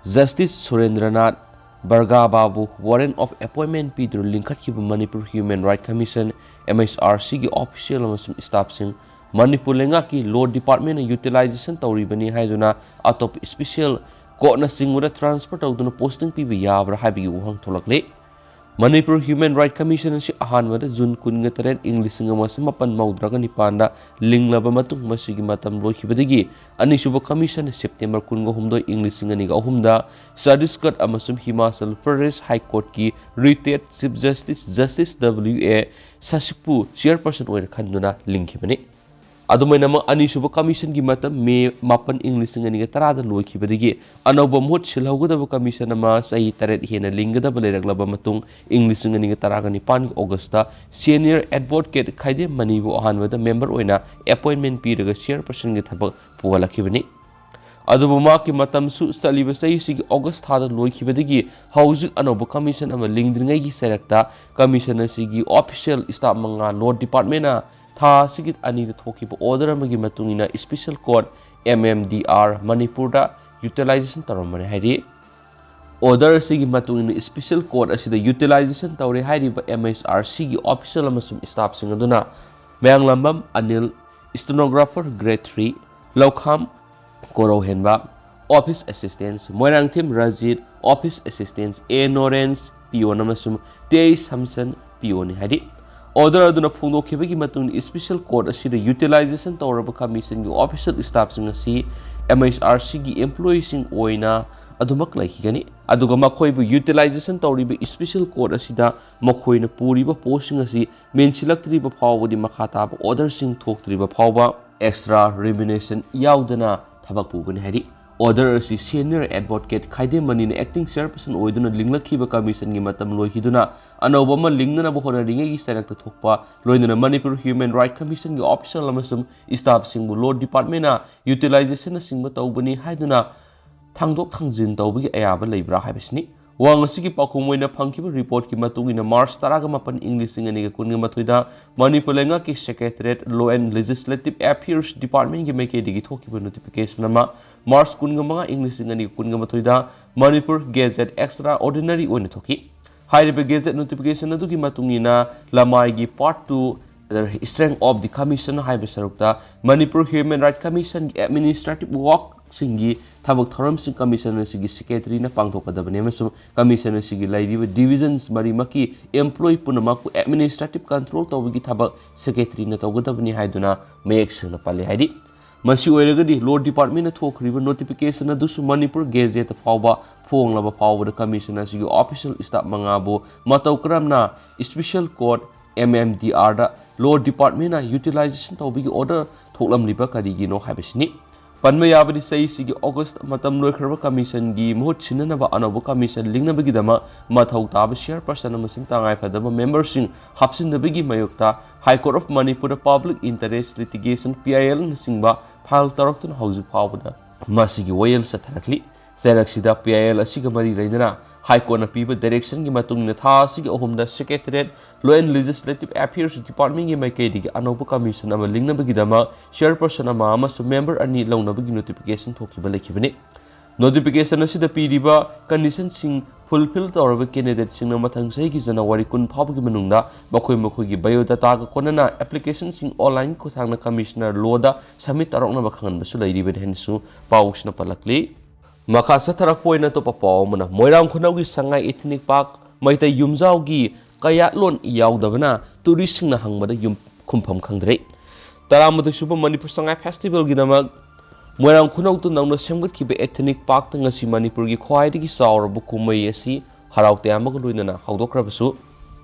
justice Surendranath ꯕꯔꯒꯥꯕꯥꯕꯨ ꯋꯥꯔꯦꯟ ꯑꯣꯐ ꯑꯦꯄꯣꯏꯟꯃꯦꯟ ꯄꯤꯗꯨꯅ ꯂꯤꯡꯈꯠꯈꯤꯕ Manipur human right commission, M H R ꯁꯤꯒꯤ ꯑꯣꯐꯤꯁꯤꯌꯦꯜ ꯑꯃꯁꯨꯡ ꯁ꯭ꯇꯥꯐꯁꯤꯡ ꯃꯅꯤꯄꯨꯔ ꯂꯩꯉꯥꯛꯀꯤ ꯂꯣ ꯗꯤꯄꯥꯔꯠꯃꯦꯟꯅ ꯌꯨꯇꯤꯂꯥꯏꯖꯦꯁꯟ ꯇꯧꯔꯤꯕꯅꯤ ꯍꯥꯏꯗꯨꯅ ꯑꯇꯣꯞꯄ ꯁ꯭ꯄꯦꯁꯤꯌꯦꯜ ꯀꯣꯔꯠꯅꯆꯤꯡꯕꯗ ꯇ꯭ꯔꯥꯟꯁꯐꯔ ꯇꯧꯗꯨꯅ ꯄꯣꯁꯇꯤꯡ ꯄꯤꯕ ꯌꯥꯕ꯭ꯔꯥ ꯍꯥꯏꯕꯒꯤ ꯋꯥꯍꯪ ꯊꯣꯛꯂꯛꯂꯤ꯫ ꯃꯅꯤꯄꯨꯔ ꯍ꯭ꯌꯨꯃꯦꯟ ꯔꯥꯏꯠ ꯀꯃꯤꯁꯟ ꯑꯁꯤ ꯑꯍꯥꯟꯕꯗ ꯖꯨꯟ ꯀꯨꯟꯒ ꯇꯔꯦꯠ, ꯏꯪ ꯂꯤꯁꯤꯡ ꯑꯃ ꯆꯃꯥꯄꯟ ꯃꯧꯗ꯭ꯔꯥꯒ ꯅꯤꯄꯥꯟꯗ ꯂꯤꯡꯂꯕ ꯃꯇꯨꯡ, ꯃꯁꯤꯒꯤ ꯃꯇꯝ ꯂꯣꯏꯈꯤꯕꯗꯒꯤ ꯑꯅꯤꯁꯨꯕ ꯀꯃꯤꯁꯟꯅ ꯁꯦꯞꯇꯦꯝꯕꯔ ꯀꯨꯟꯒ ꯍꯨꯝꯗꯣꯏ, ꯏꯪ ꯂꯤꯁꯤꯡ ꯑꯅꯤꯒ ꯑꯍꯨꯝꯗ ꯆꯇꯤꯁꯒꯔ ꯑꯃꯁꯨꯡ ꯍꯤꯃꯥꯆꯜ ꯄ꯭ꯔꯗꯦꯁ ꯍꯥꯏ ꯀꯣꯔꯠꯀꯤ retired chief justice, justice W ꯑꯦ ꯁꯥꯁꯤꯛꯄꯨ ꯆꯤꯌꯔꯄꯔꯁꯟ ꯑꯣꯏꯅ ꯈꯟꯗꯨꯅ ꯂꯤꯡꯈꯤꯕꯅꯤ꯫ ꯑꯗꯨꯃꯥꯏꯅꯃꯛ, ꯑꯅꯤꯁꯨꯕ ꯀꯃꯤꯁꯟꯒꯤ ꯃꯇꯝ ꯃꯦ ꯃꯥꯄꯟ, ꯏꯪ ꯂꯤꯁꯤꯡ ꯑꯅꯤꯒ ꯇꯔꯥꯗ ꯂꯣꯏꯈꯤꯕꯗꯒꯤ ꯑꯅꯧꯕ ꯃꯍꯨꯠ ꯁꯤꯜꯍꯧꯒꯗꯕ ꯀꯃꯤꯁꯟ ꯑꯃ ꯆꯍꯤ ꯇꯔꯦꯠ ꯍꯦꯟꯅ ꯂꯤꯡꯒꯗꯕ ꯂꯩꯔꯛꯂꯕ ꯃꯇꯨꯡ, ꯏꯪ ꯂꯤꯁꯤꯡ ꯑꯅꯤꯒ ꯇꯔꯥꯒ ꯅꯤꯄꯥꯟꯒꯤ ꯑꯣꯒꯁꯇ ꯁꯦꯅꯤꯌꯔ ꯑꯦꯗꯚꯣꯀꯦꯠ ꯈꯥꯏꯗꯦꯝ ꯃꯅꯤꯕꯨ ꯑꯍꯥꯟꯕꯗ ꯃꯦꯝꯕꯔ ꯑꯣꯏꯅ ꯑꯦꯄꯣꯏꯟꯃꯦꯟ ꯄꯤꯔꯒ ꯆꯤꯌꯔꯄꯔꯁꯟꯒꯤ ꯊꯕꯛ ꯄꯨꯍꯜꯂꯛꯈꯤꯕꯅꯤ꯫ ꯑꯗꯨꯕꯨ ꯃꯍꯥꯛꯀꯤ ꯃꯇꯝꯁꯨ ꯆꯠꯂꯤꯕ ꯆꯍꯤꯁꯤꯒꯤ ꯑꯣꯒꯁ ꯊꯥꯗ ꯂꯣꯏꯈꯤꯕꯗꯒꯤ ꯍꯧꯖꯤꯛ ꯑꯅꯧꯕ ꯀꯃꯤꯁꯟ ꯑꯃ ꯂꯤꯡꯗ꯭ꯔꯤꯉꯩꯒꯤ ꯆꯩꯔꯛꯇ ꯀꯃꯤꯁꯟ ꯑꯁꯤꯒꯤ ꯑꯣꯐꯤꯁꯤꯌꯦꯜ ꯁ꯭ꯇꯥꯐ ꯃꯉꯥ ꯂꯣ ꯗꯤꯄꯥꯔꯠꯃꯦꯟꯅ ꯊꯥ ꯑꯁꯤꯒꯤ ꯑꯅꯤꯗ ꯊꯣꯛꯈꯤꯕ ꯑꯣꯔꯗꯔ ꯑꯃꯒꯤ ꯃꯇꯨꯡ ꯏꯟꯅ special court, M M D R, ꯃꯅꯤꯄꯨꯔꯗ ꯌꯨꯇꯤꯂꯥꯏꯖꯦꯁꯟ ꯇꯧꯔꯝꯕꯅꯤ ꯍꯥꯏꯔꯤ꯫ ꯑꯣꯔꯗꯔ ꯑꯁꯤꯒꯤ ꯃꯇꯨꯡ ꯏꯟꯅ ꯁ꯭ꯄꯦꯁꯤꯌꯦꯜ ꯀꯣꯔꯠ ꯑꯁꯤꯗ ꯌꯨꯇꯤꯂꯥꯏꯖꯦꯁꯟ ꯇꯧꯔꯦ ꯍꯥꯏꯔꯤꯕ ꯑꯦꯝ ꯑꯩꯆ ꯑꯥꯔ ꯁꯤꯒꯤ ꯑꯣꯐꯤꯁꯤꯌꯦꯜ ꯑꯃꯁꯨꯡ ꯁ꯭ꯇꯥꯐꯁꯤꯡ ꯑꯗꯨꯅ ꯃꯌꯥꯡꯂꯥꯝꯕꯝ Anil, stenographer grade three, Loukham Korouhenba, office assistants, Moirangthem Rajit, office assistants, A Norens, peon, ꯑꯃꯁꯨꯡ ꯇꯦ ꯁꯝꯁꯟ, ꯄꯤꯑꯣꯟꯅꯤ ꯍꯥꯏꯔꯤ꯫ ꯑꯣꯔꯗꯔ ꯑꯗꯨꯅ ꯐꯣꯡꯗꯣꯛꯈꯤꯕꯒꯤ ꯃꯇꯨꯡ ꯏꯟꯅ ꯁ꯭ꯄꯦꯁꯤꯌꯦꯜ ꯀꯣꯔꯠ ꯑꯁꯤꯗ ꯌꯨꯇꯤꯂꯥꯏꯖꯦꯁꯟ ꯇꯧꯔꯕ ꯀꯃꯤꯁꯟꯒꯤ ꯑꯣꯐꯤꯁꯤꯌꯦꯜ ꯁ꯭ꯇꯥꯐꯁꯤꯡ ꯑꯁꯤ ꯑꯦꯝ ꯑꯩꯆ ꯑꯥꯔ ꯁꯤꯒꯤ ꯑꯦꯝꯄ꯭ꯂꯣꯌꯤꯁꯤꯡ ꯑꯣꯏꯅ ꯑꯗꯨꯃꯛ ꯂꯩꯈꯤꯒꯅꯤ, ꯑꯗꯨꯒ ꯃꯈꯣꯏꯕꯨ ꯌꯨꯇꯤꯂꯥꯏꯖꯦꯁꯟ ꯇꯧꯔꯤꯕ ꯁ꯭ꯄꯦꯁꯤꯌꯦꯜ ꯀꯣꯔꯠ ꯑꯁꯤꯗ ꯃꯈꯣꯏꯅ ꯄꯨꯔꯤꯕ ꯄꯣꯁꯁꯤꯡ ꯑꯁꯤ ꯃꯦꯟꯁꯤꯜꯂꯛꯇ꯭ꯔꯤꯕ ꯐꯥꯎꯕꯗꯤ ꯃꯈꯥ ꯇꯥꯕ ꯑꯣꯔꯗꯔꯁꯤꯡ ꯊꯣꯛꯇ꯭ꯔꯤꯕ ꯐꯥꯎꯕ ꯑꯦꯛꯁꯇ꯭ꯔꯥ ꯔꯤꯃ꯭ꯌꯨꯅꯦꯁꯟ ꯌꯥꯎꯗꯅ ꯊꯕꯛ ꯄꯨꯒꯅꯤ ꯍꯥꯏꯔꯤ꯫ ꯑꯣꯔꯗꯔ ꯑꯁꯤ ꯁꯦꯅꯤꯌꯔ ꯑꯦꯗꯚꯣꯀꯦꯠ ꯈꯥꯏꯗꯦꯝ ꯃꯅꯤꯅ ꯑꯦꯛꯇꯤꯡ ꯆꯤꯌꯔꯄꯔꯁꯟ ꯑꯣꯏꯗꯨꯅ ꯂꯤꯡꯂꯛꯈꯤꯕ ꯀꯃꯤꯁꯟꯒꯤ ꯃꯇꯝ ꯂꯣꯏꯈꯤꯗꯨꯅ ꯑꯅꯧꯕ ꯑꯃ ꯂꯤꯡꯅꯅꯕ ꯍꯣꯠꯅꯔꯤꯉꯩꯒꯤ ꯆꯩꯔꯛꯇ ꯊꯣꯛꯄ, ꯂꯣꯏꯅꯅ ꯃꯅꯤꯄꯨꯔ ꯍ꯭ꯌꯨꯃꯦꯟ ꯔꯥꯏꯠ ꯀꯃꯤꯁꯟꯒꯤ ꯑꯣꯐꯤꯁꯤꯌꯦꯜ ꯑꯃꯁꯨꯡ ꯁ꯭ꯇꯥꯐꯁꯤꯡꯕꯨ ꯂꯣ ꯗꯤꯄꯥꯔꯠꯃꯦꯟꯅ ꯌꯨꯇꯤꯂꯥꯏꯖꯦꯁꯟꯅꯆꯤꯡꯕ ꯇꯧꯕꯅꯤ ꯍꯥꯏꯗꯨꯅ ꯊꯥꯡꯗꯣꯛ ꯊꯥꯡꯖꯤꯟ ꯇꯧꯕꯒꯤ ꯑꯌꯥꯕ ꯂꯩꯕ꯭ꯔꯥ ꯍꯥꯏꯕꯁꯤꯅꯤ꯫ ꯋꯥꯍꯪ ꯑꯁꯤꯒꯤ ꯄꯥꯎꯈꯨꯝ ꯑꯣꯏꯅ ꯐꯪꯈꯤꯕ ꯔꯤꯄꯣꯔꯠꯀꯤ ꯃꯇꯨꯡ ꯏꯟꯅ, ꯃꯥꯔꯆ ꯇꯔꯥꯒ ꯃꯥꯄꯟ, ꯏꯪ ꯂꯤꯁꯤꯡ ꯑꯅꯤꯒ ꯀꯨꯟꯒ ꯃꯥꯊꯣꯏꯗ ꯃꯅꯤꯄꯨꯔ ꯂꯩꯉꯥꯛꯀꯤ Secretariat, Law and Legislative Affairs Departmentꯀꯤ ꯃꯥꯏꯀꯩꯗꯒꯤ ꯊꯣꯛꯈꯤꯕ notification ꯑꯃ ꯃꯥꯔꯆ ꯀꯨꯟꯒ ꯃꯉꯥ, ꯏꯪ ꯂꯤꯁꯤꯡ ꯑꯅꯤꯒ ꯀꯨꯟꯒ ꯃꯥꯊꯣꯏꯗ ꯃꯅꯤꯄꯨꯔ Gazette Extraordinary ꯑꯣꯏꯅ ꯊꯣꯛꯈꯤ꯫ ꯍꯥꯏꯔꯤꯕ Gazette notification ꯑꯗꯨꯒꯤ ꯃꯇꯨꯡ ꯏꯟꯅ ꯂꯃꯥꯏꯒꯤ Part two, Strength of the Commission ꯍꯥꯏꯕ ꯁꯔꯨꯛꯇ ꯃꯅꯤꯄꯨꯔ Human Rights Commissionꯒꯤ administrative workꯁꯤꯡꯒꯤ ꯊꯕꯛ ꯊꯧꯔꯝꯁꯤꯡ commission ꯑꯁꯤꯒꯤ secretaryꯅ ꯄꯥꯡꯊꯣꯛꯀꯗꯕꯅꯤ ꯑꯃꯁꯨꯡ commission ꯑꯁꯤꯒꯤ ꯂꯩꯔꯤꯕ divisions ꯃꯔꯤꯃꯛꯀꯤ employee ꯄꯨꯝꯅꯃꯛꯄꯨ administrative control ꯇꯧꯕꯒꯤ ꯊꯕꯛ secretaryꯅ ꯇꯧꯒꯗꯕꯅꯤ ꯍꯥꯏꯗꯨꯅ ꯃꯌꯦꯛ ꯁꯦꯡꯅ ꯄꯜꯂꯤ꯫ ꯍꯥꯏꯗꯤ, ꯃꯁꯤ ꯑꯣꯏꯔꯒꯗꯤ Law Departmentꯅ ꯊꯣꯛꯈ꯭ꯔꯤꯕ notification ꯑꯗꯨꯁꯨ ꯃꯅꯤꯄꯨꯔ Gazette ꯐꯥꯎꯕ ꯐꯣꯡꯂꯕ ꯐꯥꯎꯕꯗ commission ꯑꯁꯤꯒꯤ official staff ꯃꯉꯥꯕꯨ ꯃꯇꯧ ꯀꯔꯝꯅ Special Court, MMDRꯗ Law Departmentꯅ utilization ꯇꯧꯕꯒꯤ order ꯊꯣꯛꯂꯝꯂꯤꯕ ꯀꯔꯤꯒꯤꯅꯣ ꯍꯥꯏꯕꯁꯤꯅꯤ꯫ ꯄꯟꯕ ꯌꯥꯕꯗꯤ, ꯆꯍꯤꯁꯤꯒꯤ August ꯃꯇꯝ ꯂꯣꯏꯈ꯭ꯔꯕ commissionꯒꯤ ꯃꯍꯨꯠ ꯁꯤꯟꯅꯅꯕ ꯑꯅꯧꯕ commission ꯂꯤꯡꯅꯕꯒꯤꯗꯃꯛ ꯃꯊꯧ ꯇꯥꯕ chairperson ꯑꯃꯁꯨꯡ ꯇꯉꯥꯏꯐꯗꯕ memberꯁꯤꯡ ꯍꯥꯞꯆꯤꯟꯗꯕꯒꯤ ꯃꯥꯌꯣꯛꯇ High Court of Manipurꯗ Public Interest Litigation, PILꯅꯆꯤꯡꯕ file ꯇꯧꯔꯛꯇꯨꯅ ꯍꯧꯖꯤꯛ ꯐꯥꯎꯕꯗ ꯃꯁꯤꯒꯤ ꯋꯥꯌꯦꯜ ꯆꯠꯊꯔꯛꯂꯤ꯫ ꯆꯩꯔꯛꯁꯤꯗ PIL ꯑꯁꯤꯒ ꯃꯔꯤ ꯂꯩꯅꯅ High Courtꯅ ꯄꯤꯕ directionꯒꯤ ꯃꯇꯨꯡ ꯏꯟꯅ ꯊꯥ ꯑꯁꯤꯒꯤ ꯑꯍꯨꯝꯗ Secretariat, Law and Legislative Affairs Departmentꯀꯤ ꯃꯥꯏꯀꯩꯗꯒꯤ ꯑꯅꯧꯕ commission ꯑꯃ ꯂꯤꯡꯅꯕꯒꯤꯗꯃꯛ chairperson ꯑꯃ ꯑꯃꯁꯨꯡ member ꯑꯅꯤ ꯂꯧꯅꯕꯒꯤ notification ꯊꯣꯛꯈꯤꯕ ꯂꯩꯈꯤꯕꯅꯤ꯫ Notification ꯑꯁꯤꯗ ꯄꯤꯔꯤꯕ conditionꯁꯤꯡ fulfill ꯇꯧꯔꯕ candidateꯁꯤꯡꯅ ꯃꯊꯪ ꯆꯍꯤꯒꯤ January ꯀꯨꯟ ꯐꯥꯎꯕꯒꯤ ꯃꯅꯨꯡꯗ ꯃꯈꯣꯏ ꯃꯈꯣꯏꯒꯤ biodataꯒ ꯀꯣꯟꯅꯅ applicationꯁꯤꯡ online ꯈꯨꯠꯊꯥꯡꯗ Commissioner Lawꯗ submit ꯇꯧꯔꯛꯅꯕ ꯈꯪꯍꯟꯕꯁꯨ ꯂꯩꯔꯤꯕꯅꯤ ꯍꯥꯏꯅꯁꯨ ꯄꯥꯎꯁꯤꯅ ꯄꯜꯂꯛꯂꯤ꯫ ꯃꯈꯥ ꯆꯠꯊꯔꯛꯄ ꯑꯣꯏꯅ ꯑꯇꯣꯞꯄ ꯄꯥꯎ ꯑꯃꯅ, ꯃꯣꯏꯔꯥꯡ ꯈꯨꯅꯧꯒꯤ ꯁꯉꯥꯏ Ethnic Park ꯃꯩꯇꯩ ꯌꯨꯝꯖꯥꯎꯒꯤ ꯀꯌꯥꯠꯂꯣꯟ ꯌꯥꯎꯗꯕꯅ touristꯁꯤꯡꯅ ꯍꯪꯕꯗ ꯌꯨꯝ ꯈꯨꯝꯐꯝ ꯈꯪꯗ꯭ꯔꯦ꯫ ꯇꯔꯥꯃꯥꯊꯣꯏ ꯁꯨꯕ ꯃꯅꯤꯄꯨꯔ ꯁꯉꯥꯏ Festivalꯒꯤꯗꯃꯛ ꯃꯣꯏꯔꯥꯡ ꯈꯨꯅꯧꯗ ꯅꯧꯅ ꯁꯦꯝꯒꯠꯈꯤꯕ Ethnic Parkꯇ ꯉꯁꯤ ꯃꯅꯤꯄꯨꯔꯒꯤ ꯈ꯭ꯋꯥꯏꯗꯒꯤ ꯆꯥꯎꯔꯕ ꯀꯨꯝꯍꯩ ꯑꯁꯤ ꯍꯔꯥꯎ ꯇꯌꯥꯝꯕꯒ ꯂꯣꯏꯅꯅ ꯍꯧꯗꯣꯛꯈ꯭ꯔꯕꯁꯨ,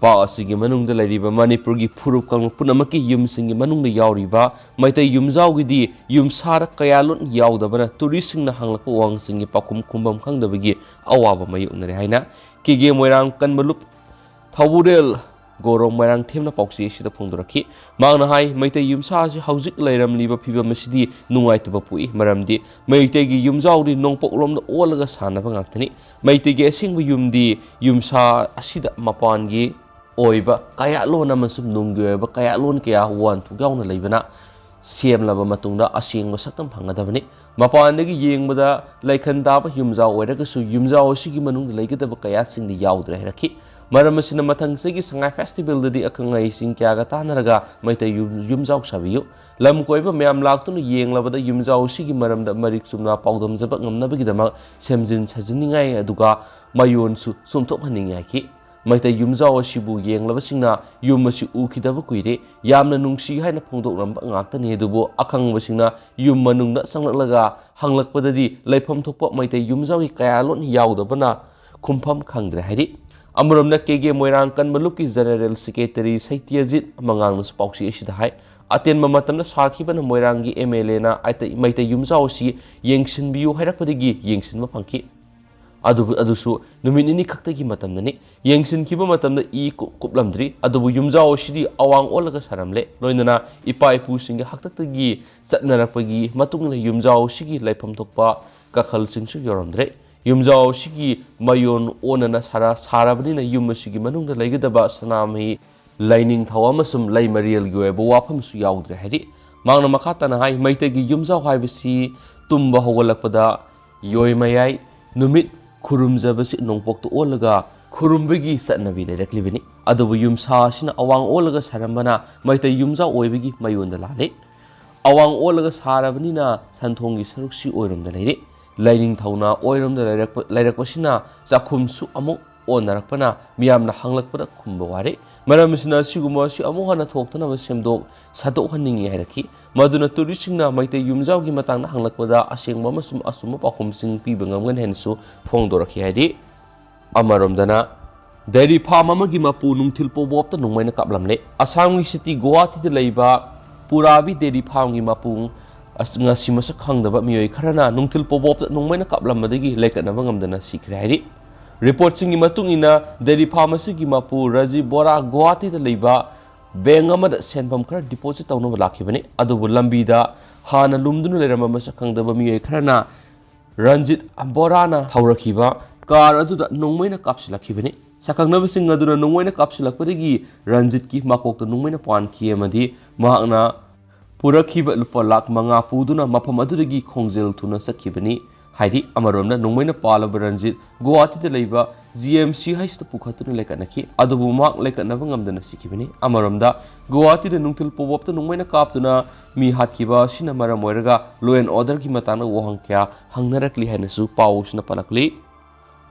park ꯑꯁꯤꯒꯤ ꯃꯅꯨꯡꯗ ꯂꯩꯔꯤꯕ ꯃꯅꯤꯄꯨꯔꯒꯤ ꯐꯨꯔꯨꯞ ꯀꯥꯡꯂꯨꯞ ꯄꯨꯝꯅꯃꯛꯀꯤ ꯌꯨꯝꯁꯤꯡꯒꯤ ꯃꯅꯨꯡꯗ ꯌꯥꯎꯔꯤꯕ ꯃꯩꯇꯩ ꯌꯨꯝꯖꯥꯎꯒꯤꯗꯤ ꯌꯨꯝꯁꯥꯗ ꯀꯌꯥꯠꯂꯣꯟ ꯌꯥꯎꯗꯕꯅ touristꯁꯤꯡꯅ ꯍꯪꯂꯛꯄ ꯋꯥꯍꯪꯁꯤꯡꯒꯤ ꯄꯥꯎꯈꯨꯝ ꯈꯨꯝꯐꯝ ꯈꯪꯗꯕꯒꯤ ꯑꯋꯥꯕ ꯃꯥꯌꯣꯛꯅꯔꯦ ꯍꯥꯏꯅ ꯀꯦꯒꯦ ꯃꯣꯏꯔꯥꯡ ꯀꯟꯕ ꯂꯨꯞ ꯊꯧꯕꯨꯔꯦꯜ ꯒꯧꯔꯣꯡ ꯃꯣꯏꯔꯥꯡꯊꯦꯝꯅ ꯄꯥꯎꯆꯦ ꯑꯁꯤꯗ ꯐꯣꯡꯗꯣꯔꯛꯈꯤ꯫ ꯃꯍꯥꯛꯅ ꯍꯥꯏ, ꯃꯩꯇꯩ ꯌꯨꯝꯁꯥ ꯑꯁꯤ ꯍꯧꯖꯤꯛ ꯂꯩꯔꯝꯂꯤꯕ ꯐꯤꯕꯝ ꯑꯁꯤꯗꯤ ꯅꯨꯡꯉꯥꯏꯇꯕ ꯄꯣꯛꯏ, ꯃꯔꯝꯗꯤ ꯃꯩꯇꯩꯒꯤ ꯌꯨꯝꯖꯥꯎꯗꯤ ꯅꯣꯡꯄꯣꯛꯂꯣꯝꯗ ꯑꯣꯜꯂꯒ ꯁꯥꯟꯅꯕ ꯉꯥꯛꯇꯅꯤ꯫ ꯃꯩꯇꯩꯒꯤ ꯑꯁꯦꯡꯕ ꯌꯨꯝꯗꯤ ꯌꯨꯝꯁꯥ ꯑꯁꯤꯗ ꯃꯄꯥꯟꯒꯤ ꯑꯣꯏꯕ ꯀꯌꯥꯠꯂꯣꯟ ꯑꯃꯁꯨꯡ ꯅꯨꯡꯒꯤ ꯑꯣꯏꯕ ꯀꯌꯥꯠꯂꯣꯟ ꯀꯌꯥ ꯋꯥꯟꯊꯣꯛ ꯌꯥꯎꯅ ꯂꯩꯕꯅ ꯁꯦꯝꯂꯕ ꯃꯇꯨꯡꯗ ꯑꯁꯦꯡꯕ ꯁꯛꯇꯝ ꯐꯪꯒꯗꯕꯅꯤ꯫ ꯃꯄꯥꯟꯗꯒꯤ ꯌꯦꯡꯕꯗ ꯂꯩꯈꯟ ꯇꯥꯕ ꯌꯨꯝꯖꯥꯎ ꯑꯣꯏꯔꯒꯁꯨ ꯌꯨꯝꯖꯥꯎ ꯑꯁꯤꯒꯤ ꯃꯅꯨꯡꯗ ꯂꯩꯒꯗꯕ ꯀꯌꯥꯠꯁꯤꯡꯗꯤ ꯌꯥꯎꯗ꯭ꯔꯦ ꯍꯥꯏꯔꯛꯈꯤ꯫ ꯃꯔꯝ ꯑꯁꯤꯅ ꯃꯊꯪ ꯆꯍꯤꯒꯤ ꯁꯉꯥꯏ ꯐꯦꯁꯇꯤꯚꯦꯜꯗꯗꯤ ꯑꯈꯪ ꯑꯍꯩꯁꯤꯡ ꯀꯌꯥꯒ ꯇꯥꯟꯅꯔꯒ ꯃꯩꯇꯩ ꯌꯨꯝ-, ꯌꯨꯝꯖꯥꯎ ꯁꯥꯕꯤꯌꯨ꯫ ꯂꯝ ꯀꯣꯏꯕ ꯃꯌꯥꯝ ꯂꯥꯛꯇꯨꯅ ꯌꯦꯡꯂꯕꯗ ꯌꯨꯝꯖꯥꯎ ꯑꯁꯤꯒꯤ ꯃꯔꯝꯗ ꯃꯔꯤꯛ ꯆꯨꯝꯅ ꯄꯥꯎꯗꯝꯖꯕ ꯉꯝꯅꯕꯒꯤꯗꯃꯛ ꯁꯦꯝꯖꯤꯟ ꯁꯥꯖꯤꯟꯅꯤꯡꯉꯥꯏ ꯑꯗꯨꯒ ꯃꯌꯣꯟꯁꯨ ꯆꯨꯝꯊꯣꯛꯍꯟꯅꯤꯡꯉꯤ ꯍꯥꯏꯈꯤ꯫ ꯃꯩꯇꯩ ꯌꯨꯝꯖꯥꯎ ꯑꯁꯤꯕꯨ ꯌꯦꯡꯂꯕꯁꯤꯡꯅ ꯌꯨꯝ ꯑꯁꯤ ꯎꯈꯤꯗꯕ ꯀꯨꯏꯔꯦ, ꯌꯥꯝꯅ ꯅꯨꯡꯁꯤ ꯍꯥꯏꯅ ꯐꯣꯡꯗꯣꯛꯂꯝꯕ ꯉꯥꯛꯇꯅꯤ꯫ ꯑꯗꯨꯕꯨ ꯑꯈꯪꯕꯁꯤꯡꯅ ꯌꯨꯝ ꯃꯅꯨꯡꯗ ꯆꯪꯂꯛꯂꯒ ꯍꯪꯂꯛꯄꯗꯗꯤ ꯂꯩꯐꯝ ꯊꯣꯛꯄ ꯃꯩꯇꯩ ꯌꯨꯝꯖꯥꯎꯒꯤ ꯀꯌꯥꯂꯣꯟ ꯌꯥꯎꯗꯕꯅ ꯈꯨꯝꯐꯝ ꯈꯪꯗ꯭ꯔꯦ ꯍꯥꯏꯔꯤ꯫ ꯑꯃꯔꯣꯝꯗ ꯀꯦ ꯀꯦ ꯃꯣꯏꯔꯥꯡ ꯀꯟꯕ ꯂꯨꯞꯀꯤ ꯖꯦꯅꯦꯔꯦꯜ ꯁꯦꯀ꯭ꯔꯦꯇꯔꯤ ꯁꯩꯇ꯭ꯌꯖꯤꯠ ꯃꯉꯥꯡꯅꯁꯨ ꯄꯥꯎꯆꯦ ꯑꯁꯤꯗ ꯍꯥꯏ, ꯑꯇꯦꯟꯕ ꯃꯇꯝꯗ ꯁꯥꯈꯤꯕꯅ ꯃꯣꯏꯔꯥꯡꯒꯤ ꯑꯦꯝ ꯑꯦꯜ ꯑꯦꯅ ꯃꯩꯇꯩ ꯌꯨꯝꯖꯥꯎ ꯑꯁꯤ ꯌꯦꯡꯁꯤꯟꯕꯤꯌꯨ ꯍꯥꯏꯔꯛꯄꯗꯒꯤ ꯌꯦꯡꯁꯤꯟꯕ ꯐꯪꯈꯤ꯫ ꯑꯗꯨꯕꯨ, ꯑꯗꯨꯁꯨ ꯅꯨꯃꯤꯠ ꯅꯤꯅꯤ ꯈꯛꯇꯒꯤ ꯃꯇꯝꯗꯅꯤ꯫ ꯌꯦꯡꯁꯤꯟꯈꯤꯕ ꯃꯇꯝꯗ ꯏ ꯀꯨ-, ꯀꯨꯞꯂꯝꯗ꯭ꯔꯤ꯫ ꯑꯗꯨꯕꯨ ꯌꯨꯝꯖꯥꯎ ꯑꯁꯤꯗꯤ ꯑꯋꯥꯡ ꯑꯣꯜꯂꯒ ꯁꯥꯔꯝꯂꯦ꯫ ꯂꯣꯏꯅꯅ ꯏꯄꯥ ꯏꯄꯨꯁꯤꯡꯒꯤ ꯍꯥꯛꯇꯛꯇꯒꯤ ꯆꯠꯅꯔꯛꯄꯒꯤ ꯃꯇꯨꯡ ꯏꯟꯅ ꯌꯨꯝꯖꯥꯎ ꯑꯁꯤꯒꯤ ꯂꯩꯐꯝ ꯊꯣꯛꯄ ꯀꯥꯈꯜꯁꯤꯡꯁꯨ ꯌꯧꯔꯝꯗ꯭ꯔꯦ꯫ ꯌꯨꯝꯖꯥꯎ ꯑꯁꯤꯒꯤ ꯃꯌꯣꯟ ꯑꯣꯟꯅꯅ ꯁꯥꯔ-, ꯁꯥꯔꯕꯅꯤꯅ ꯌꯨꯝ ꯑꯁꯤꯒꯤ ꯃꯅꯨꯡꯗ ꯂꯩꯒꯗꯕ ꯁꯅꯥꯃꯍꯤ ꯂꯥꯏꯅꯤꯡꯊꯧ ꯑꯃꯁꯨꯡ ꯂꯩꯃꯔꯦꯜꯒꯤ ꯑꯣꯏꯕ ꯋꯥꯐꯝꯁꯨ ꯌꯥꯎꯗ꯭ꯔꯦ ꯍꯥꯏꯔꯤ꯫ ꯃꯍꯥꯛꯅ ꯃꯈꯥ ꯇꯥꯅ ꯍꯥꯏ, ꯃꯩꯇꯩꯒꯤ ꯌꯨꯝꯖꯥꯎ ꯍꯥꯏꯕꯁꯤ ꯇꯨꯝꯕ ꯍꯧꯒꯠꯂꯛꯄꯗ ꯌꯣꯏ ꯃꯌꯥꯏ, ꯅꯨꯃꯤꯠ ꯈꯨꯔꯨꯝꯖꯕꯁꯤ ꯅꯣꯡꯄꯣꯛꯇ ꯑꯣꯜꯂꯒ ꯈꯨꯔꯨꯝꯕꯒꯤ ꯆꯠꯅꯕꯤ ꯂꯩꯔꯛꯂꯤꯕꯅꯤ꯫ ꯑꯗꯨꯕꯨ ꯌꯨꯝꯁꯥ ꯑꯁꯤꯅ ꯑꯋꯥꯡ ꯑꯣꯜꯂꯒ ꯁꯥꯔꯝꯕꯅ ꯃꯩꯇꯩ ꯌꯨꯝꯖꯥꯎ ꯑꯣꯏꯕꯒꯤ ꯃꯌꯣꯟꯗ ꯂꯥꯜꯂꯤ꯫ ꯑꯋꯥꯡ ꯑꯣꯜꯂꯒ ꯁꯥꯔꯕꯅꯤꯅ ꯁꯟꯊꯣꯡꯒꯤ ꯁꯔꯨꯛꯁꯤ ꯑꯣꯏꯔꯣꯝꯗ ꯂꯩꯔꯦ꯫ ꯂꯥꯏꯅꯤꯡꯊꯧꯅ ꯑꯣꯏꯔꯣꯝꯗ ꯂꯩꯔꯛꯄ-, ꯂꯩꯔꯛꯄꯁꯤꯅ ꯆꯥꯛꯈꯨꯝꯁꯨ ꯑꯃꯨꯛ ꯑꯣꯟꯅꯔꯛꯄꯅ ꯃꯤꯌꯥꯝꯅ ꯍꯪꯂꯛꯄꯗ ꯈꯨꯝꯕ ꯋꯥꯔꯦ꯫ ꯃꯔꯝ ꯑꯁꯤꯅ ꯑꯁꯤꯒꯨꯝꯕ ꯑꯁꯤ ꯑꯃꯨꯛ ꯍꯟꯅ ꯊꯣꯛꯇꯅꯕ ꯁꯦꯝꯗꯣꯛ ꯁꯥꯗꯣꯛꯍꯟꯅꯤꯡꯏ ꯍꯥꯏꯔꯛꯈꯤ꯫ ꯃꯗꯨꯅ ꯇꯨꯔꯤꯁꯁꯤꯡꯅ ꯃꯩꯇꯩ ꯌꯨꯝꯖꯥꯎꯒꯤ ꯃꯇꯥꯡꯗ ꯍꯪꯂꯛꯄꯗ ꯑꯁꯦꯡꯕ ꯑꯃꯁꯨꯡ ꯑꯆꯨꯝꯕ ꯄꯥꯎꯈꯨꯝꯁꯤꯡ ꯄꯤꯕ ꯉꯝꯒꯅꯤ ꯍꯥꯏꯅꯁꯨ ꯐꯣꯡꯗꯣꯔꯛꯈꯤ ꯍꯥꯏꯗꯤ꯫ ꯑꯃꯔꯣꯝꯗꯅ ꯗꯦꯔꯤ ꯐꯥꯔꯝ ꯑꯃꯒꯤ ꯃꯄꯨ ꯅꯨꯡꯊꯤꯜ ꯄꯣꯕꯣꯞꯇ ꯅꯣꯡꯃꯩꯅ ꯀꯥꯞꯂꯝꯂꯦ꯫ ꯑꯁꯥꯝꯒꯤ ꯁꯤꯇꯤ ꯒꯨꯋꯥꯍꯥꯇꯤꯗ ꯂꯩꯕ ꯄꯨꯔꯥꯕꯤ ꯗꯦꯔꯤ ꯐꯥꯔꯝꯒꯤ ꯃꯄꯨ ꯑꯁ-, ꯉꯁꯤ ꯃꯁꯛ ꯈꯪꯗꯕ ꯃꯤꯑꯣꯏ ꯈꯔꯅ ꯅꯨꯡꯊꯤꯜ ꯄꯣꯕꯣꯞꯇ ꯅꯣꯡꯃꯩꯅ ꯀꯥꯞꯂꯝꯕꯗꯒꯤ ꯂꯩꯀꯠꯅꯕ ꯉꯝꯗꯅ ꯁꯤꯈ꯭ꯔꯦ ꯍꯥꯏꯔꯤ꯫ ꯔꯤꯄꯣꯔꯠꯁꯤꯡꯒꯤ ꯃꯇꯨꯡ ꯏꯟꯅ, ꯗꯦꯔꯤ ꯐꯥꯔꯝ ꯑꯁꯤꯒꯤ ꯃꯄꯨ ꯔꯥꯖꯤꯕ ꯕꯣꯔꯥ ꯒꯨꯋꯥꯍꯥꯇꯤꯗ ꯂꯩꯕ ꯕꯦꯡꯛ ꯑꯃꯗ ꯁꯦꯟꯐꯝ ꯈꯔ ꯗꯤꯄꯣꯖꯤꯠ ꯇꯧꯅꯕ ꯂꯥꯛꯈꯤꯕꯅꯤ꯫ ꯑꯗꯨꯕꯨ ꯂꯝꯕꯤꯗ ꯍꯥꯟꯅ ꯂꯨꯝꯗꯨꯅ ꯂꯩꯔꯝꯕ ꯃꯁꯛ ꯈꯪꯗꯕ ꯃꯤꯑꯣꯏ ꯈꯔꯅ ꯔꯟꯖꯤꯠ ꯕꯣꯔꯥꯅ ꯊꯧꯔꯛꯈꯤꯕ ꯀꯥꯔ ꯑꯗꯨꯗ ꯅꯣꯡꯃꯩꯅ ꯀꯥꯞꯁꯤꯜꯂꯛꯈꯤꯕꯅꯤ꯫ ꯁꯛꯈꯪꯅꯕꯁꯤꯡ ꯑꯗꯨꯅ ꯅꯣꯡꯃꯩꯅ ꯀꯥꯞꯁꯤꯜꯂꯛꯄꯗꯒꯤ ꯔꯟꯖꯤꯠꯀꯤ ꯃꯀꯣꯛꯇ ꯅꯣꯡꯃꯩꯅ ꯄꯥꯟꯈꯤ ꯑꯃꯗꯤ ꯃꯍꯥꯛꯅ ꯄꯨꯔꯛꯈꯤꯕ ꯂꯨꯄꯥ ꯂꯥꯈ ꯃꯉꯥ ꯄꯨꯗꯨꯅ ꯃꯐꯝ ꯑꯗꯨꯗꯒꯤ ꯈꯣꯡꯖꯦꯜ ꯊꯨꯅ ꯆꯠꯈꯤꯕꯅꯤ꯫ ꯍꯥꯏꯗꯤ, ꯑꯃꯔꯣꯝꯗ ꯅꯣꯡꯃꯩꯅ ꯄꯥꯜꯂꯕ ꯔꯟꯖꯤꯠ ꯒꯨꯋꯥꯍꯥꯇꯤꯗ ꯂꯩꯕ ꯖꯤ ꯑꯦꯝ ꯁꯤ ꯍꯩꯆꯇ ꯄꯨꯈꯠꯇꯨꯅ ꯂꯩꯀꯠꯅꯈꯤ꯫ ꯑꯗꯨꯕꯨ ꯃꯍꯥꯛ ꯂꯩꯀꯠꯅꯕ ꯉꯝꯗꯅ ꯁꯤꯈꯤꯕꯅꯤ꯫ ꯑꯃꯔꯣꯝꯗ, ꯒꯨꯋꯥꯍꯥꯇꯤꯗ ꯅꯨꯡꯊꯤꯜ ꯄꯣꯞ ꯑꯞꯇ ꯅꯣꯡꯃꯩꯅ ꯀꯥꯞꯇꯨꯅ ꯃꯤ ꯍꯥꯠꯈꯤꯕ ꯑꯁꯤꯅ ꯃꯔꯝ ꯑꯣꯏꯔꯒ law and orderꯒꯤ ꯃꯇꯥꯡꯗ ꯋꯥꯍꯪ ꯀꯌꯥ ꯍꯪꯅꯔꯛꯂꯤ ꯍꯥꯏꯅꯁꯨ ꯄꯥꯎꯁꯤꯅ ꯄꯜꯂꯛꯂꯤ꯫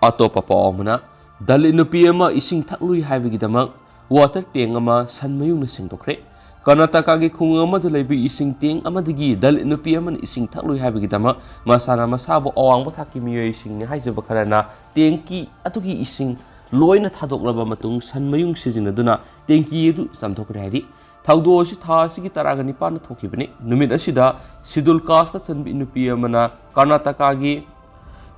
ꯑꯇꯣꯞꯄ ꯄꯥꯎ ꯑꯃꯅ, ꯗꯂꯤꯠ ꯅꯨꯄꯤ ꯑꯃ ꯏꯁꯤꯡ ꯊꯛꯂꯨꯏ ꯍꯥꯏꯕꯒꯤꯗꯃꯛ water tank ꯑꯃ ꯁꯟ ꯃꯌꯨꯡꯅ ꯁꯦꯡꯗꯣꯛꯈ꯭ꯔꯦ꯫ ꯀꯔꯅꯥꯇꯀꯥꯒꯤ ꯈꯨꯡꯒꯪ ꯑꯃꯗ ꯂꯩꯕ ꯏꯁꯤꯡ tank ꯑꯃꯗꯒꯤ ꯗꯂꯤꯠ ꯅꯨꯄꯤ ꯑꯃꯅ ꯏꯁꯤꯡ ꯊꯛꯂꯨꯏ ꯍꯥꯏꯕꯒꯤꯗꯃꯛ ꯃꯁꯥꯅ ꯃꯁꯥꯕꯨ ꯑꯋꯥꯡꯕ ꯊꯥꯛꯀꯤ ꯃꯤꯑꯣꯏꯁꯤꯡꯅꯤ ꯍꯥꯏꯖꯕ ꯈꯔꯅ tank ꯑꯗꯨꯒꯤ ꯏꯁꯤꯡ ꯂꯣꯏꯅ ꯊꯥꯗꯣꯛꯂꯕ ꯃꯇꯨꯡ ꯁꯟ ꯃꯌꯨꯡ ꯁꯤꯖꯤꯟꯅꯗꯨꯅ tank ꯑꯗꯨ ꯆꯥꯝꯊꯣꯛꯈ꯭ꯔꯦ ꯍꯥꯏꯔꯤ꯫ ꯊꯧꯗꯣꯛ ꯑꯁꯤ ꯊꯥ ꯑꯁꯤꯒꯤ ꯇꯔꯥꯒ ꯅꯤꯄꯥꯟꯗ ꯊꯣꯛꯈꯤꯕꯅꯤ꯫ ꯅꯨꯃꯤꯠ ꯑꯁꯤꯗ schedule casteꯇ ꯆꯟꯕꯤ ꯅꯨꯄꯤ ꯑꯃꯅ ꯀꯔꯅꯥꯇꯀꯥꯒꯤ